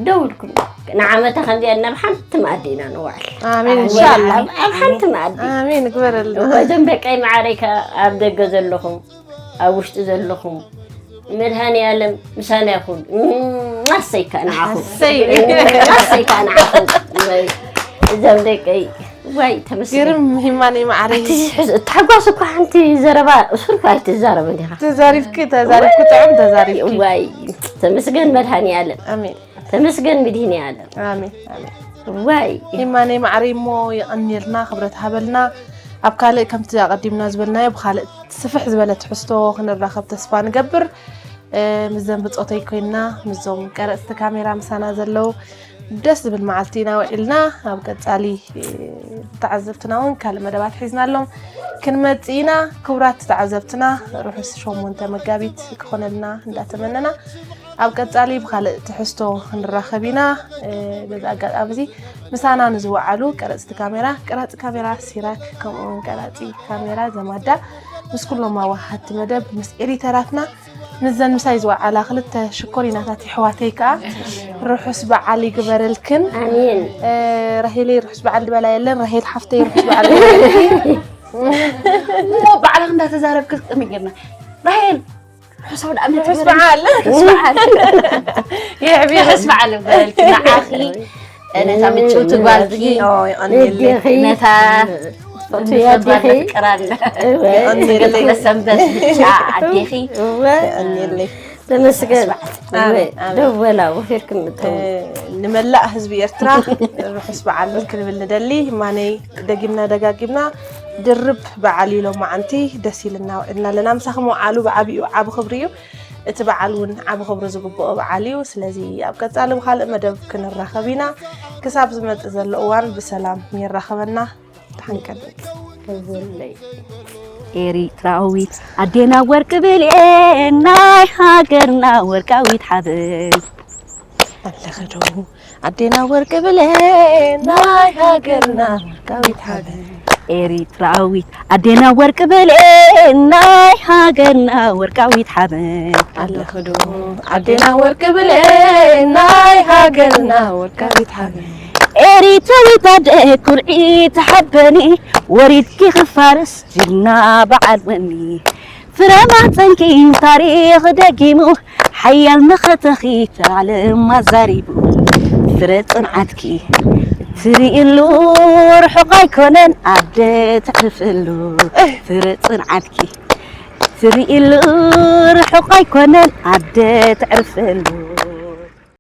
ደው ኢልኩም። ንዓመታ ከምዚኣ ናብ ሓንቲ መኣዲ ኢና ንውዕል። ኣሜን፣ ኢንሻኣላህ። ኣብ፣ ኣብ ሓንቲ መኣዲ። ኣሜን፣ ግበረልና። እወ፣ እዞም ደቀይ መዓረይ ከኣ ኣብ ደገ ዘለኹም፣ ኣብ ውሽጢ ዘለኹም፣ መድሃኔ ኣለም ምሳና ይኹን። እም፣ ኣሰይ ከኣ ንዓኹም። ኣሰይ። እም፣ ኣሰይ ከኣ ንዓኹም። ወይ፣ እዞም ደቀይ፣ ወይ፣ ተመስገን። ግርም ሂማኔ መዓረይ። እቲ ሕዝ-፣ እተሓጓስ እኮ ሓንቲ ዘረባ እሱር እኮ ኣይትዛረብን ኢኻ። ተዛሪብኪ፣ ተዛሪብኪ፣ ጥዑም ተዛሪብኪ። ወይ፣ ተመስገን መድሃኔ ኣለም። ኣሜን። ተመስገን መድህኔ ኣለም። ኣሜን፣ ኣሜን። ዋይ። ሂማነይ ማዕረይ እሞ የቐንየልና፣ ክብረት ሃበልና። ኣብ ካልእ ከምቲ ኣቐዲምና ዝበልናዮ ብኻልእ ስፍሕ ዝበለ ትሕዝቶ ክንራኸብ ተስፋ ንገብር። እ፣ ምስዘን ብጾተይ ኮይንና፣ ምስዞም ቀረጽቲ ካሜራ ምሳና ዘለዉ ደስ ዝብል መዓልቲ ኢና ውዒልና። ኣብ ቀጻሊ፣ እ፣ ተዓዘብትና እውን ካልእ መደባት ሒዝናሎም ክንመጽእ ኢና። ክቡራት ተዓዘብትና፣ ርሑስ ሸሞንተ መጋቢት ክኾነልና እንዳተመነና፣ ኣብ ቀጻሊ ብኻልእ ትሕዝቶ ክንራኸብ ኢና። እ፣ በዚ ኣጋጣሚ እዚ ምሳና ንዝወዓሉ ቀረጽቲ ካሜራ፣ ቀራጺ ካሜራ ሲራክ፣ ከምኡ እውን ቀራጺ ካሜራ ዘማዳ፣ ምስ ኩሎም ኣዋሃድቲ መደብ፣ ምስ ኤዲተራትና፣ ምስዘን ምሳይ ዝወዓላ ክልተ ሽኮሪናታት የሕዋተይ ከኣ ርሑስ በዓል ይግበረልክን። ኣሜን። እ፣ ራሄለይ ርሑስ በዓል ድበላ የለን፣ ራሄል ሓፍተይ ርሑስ በዓል ይግበረልኪ። እሞ ባዕልኽ እንዳተዛረብክ ቅድሚ ጌርና። ራሄል፣ ርሑስ ኣውደኣመት ርሑስ ይበል። በዓል። ርሑስ በዓል። የዕብየልና። ርሑስ በዓል ይበልኪ ንዓኺ፣ ነታ ምጭውቲ ጓልኪ፣ ኦ፣ የቐንየለይ። ነታ ፍቕርቲ ጓል የቐንየለይ። ፍቅራን እወ። የቐንየለይ። ሰንበት ብቻ ኣዴኺ። እወ። የቐንየለይ። ተመስገን። ርሑስ በዓል። ኣሜን፣ ኣሜን። ደወላ ወፊርክም እተው። እ፣ ንመላእ ህዝቢ ኤርትራ ርሑስ በዓል ክንብል ንደሊ። ማነይ ደጊምና ደጋጊምና ድርብ በዓል እዩ ሎማዓንቲ። ደስ ኢልና ውዒልና ኣለና። ምሳኹም ምውዓሉ ብዓቢኡ ዓቢ ክብሪ እዩ። እቲ በዓል እውን ዓቢ ክብሪ ዝግብኦ በዓል እዩ። ስለዚ ኣብ ቀጻሊ ብኻልእ መደብ ክንራኸብ ኢና። ክሳብ ዝመጽእ ዘሎ እዋን ብሰላም የራኽበና። ተሓንከል። እወለይ። ኤሪትራዊት ኣዴና ወርቂ ብልኤን ናይ ሃገርና ወርቃዊት ሓበን። ኣለኺ ዶ ኣዴና ወርቂ ብልኤን ናይ ሃገርና ወርቃዊት ሓበን። ኤሪትራዊት ኣዴና ወርቂ ብልኤን ናይ ሃገርና ወርቃዊት ሓበን። ኣለኺ ዶ ኣዴና ወርቂ ብልኤን ናይ ሃገርና ወርቃዊት ሓበን። ኤሪትራዊት ኣደ ኩርዒ ተሓበኒ፣ ወሪድኪ ክፋርስ ጅግና በዓል ወኒ። ፍረ ማህፀንኪ ታሪኽ ደጊሙ፣ ሓያል መኸተኺ ዓለም ኣዛሪቡ። ፍረ ጽንዓትኪ ትርእሉ ርሑቕ ኣይኮነን ኣደ ተዕርፍሉ። ፍረ ጽንዓትኪ ትርእሉ ርሑቕ ኣይኮነን ኣደ ተዕርፍሉ።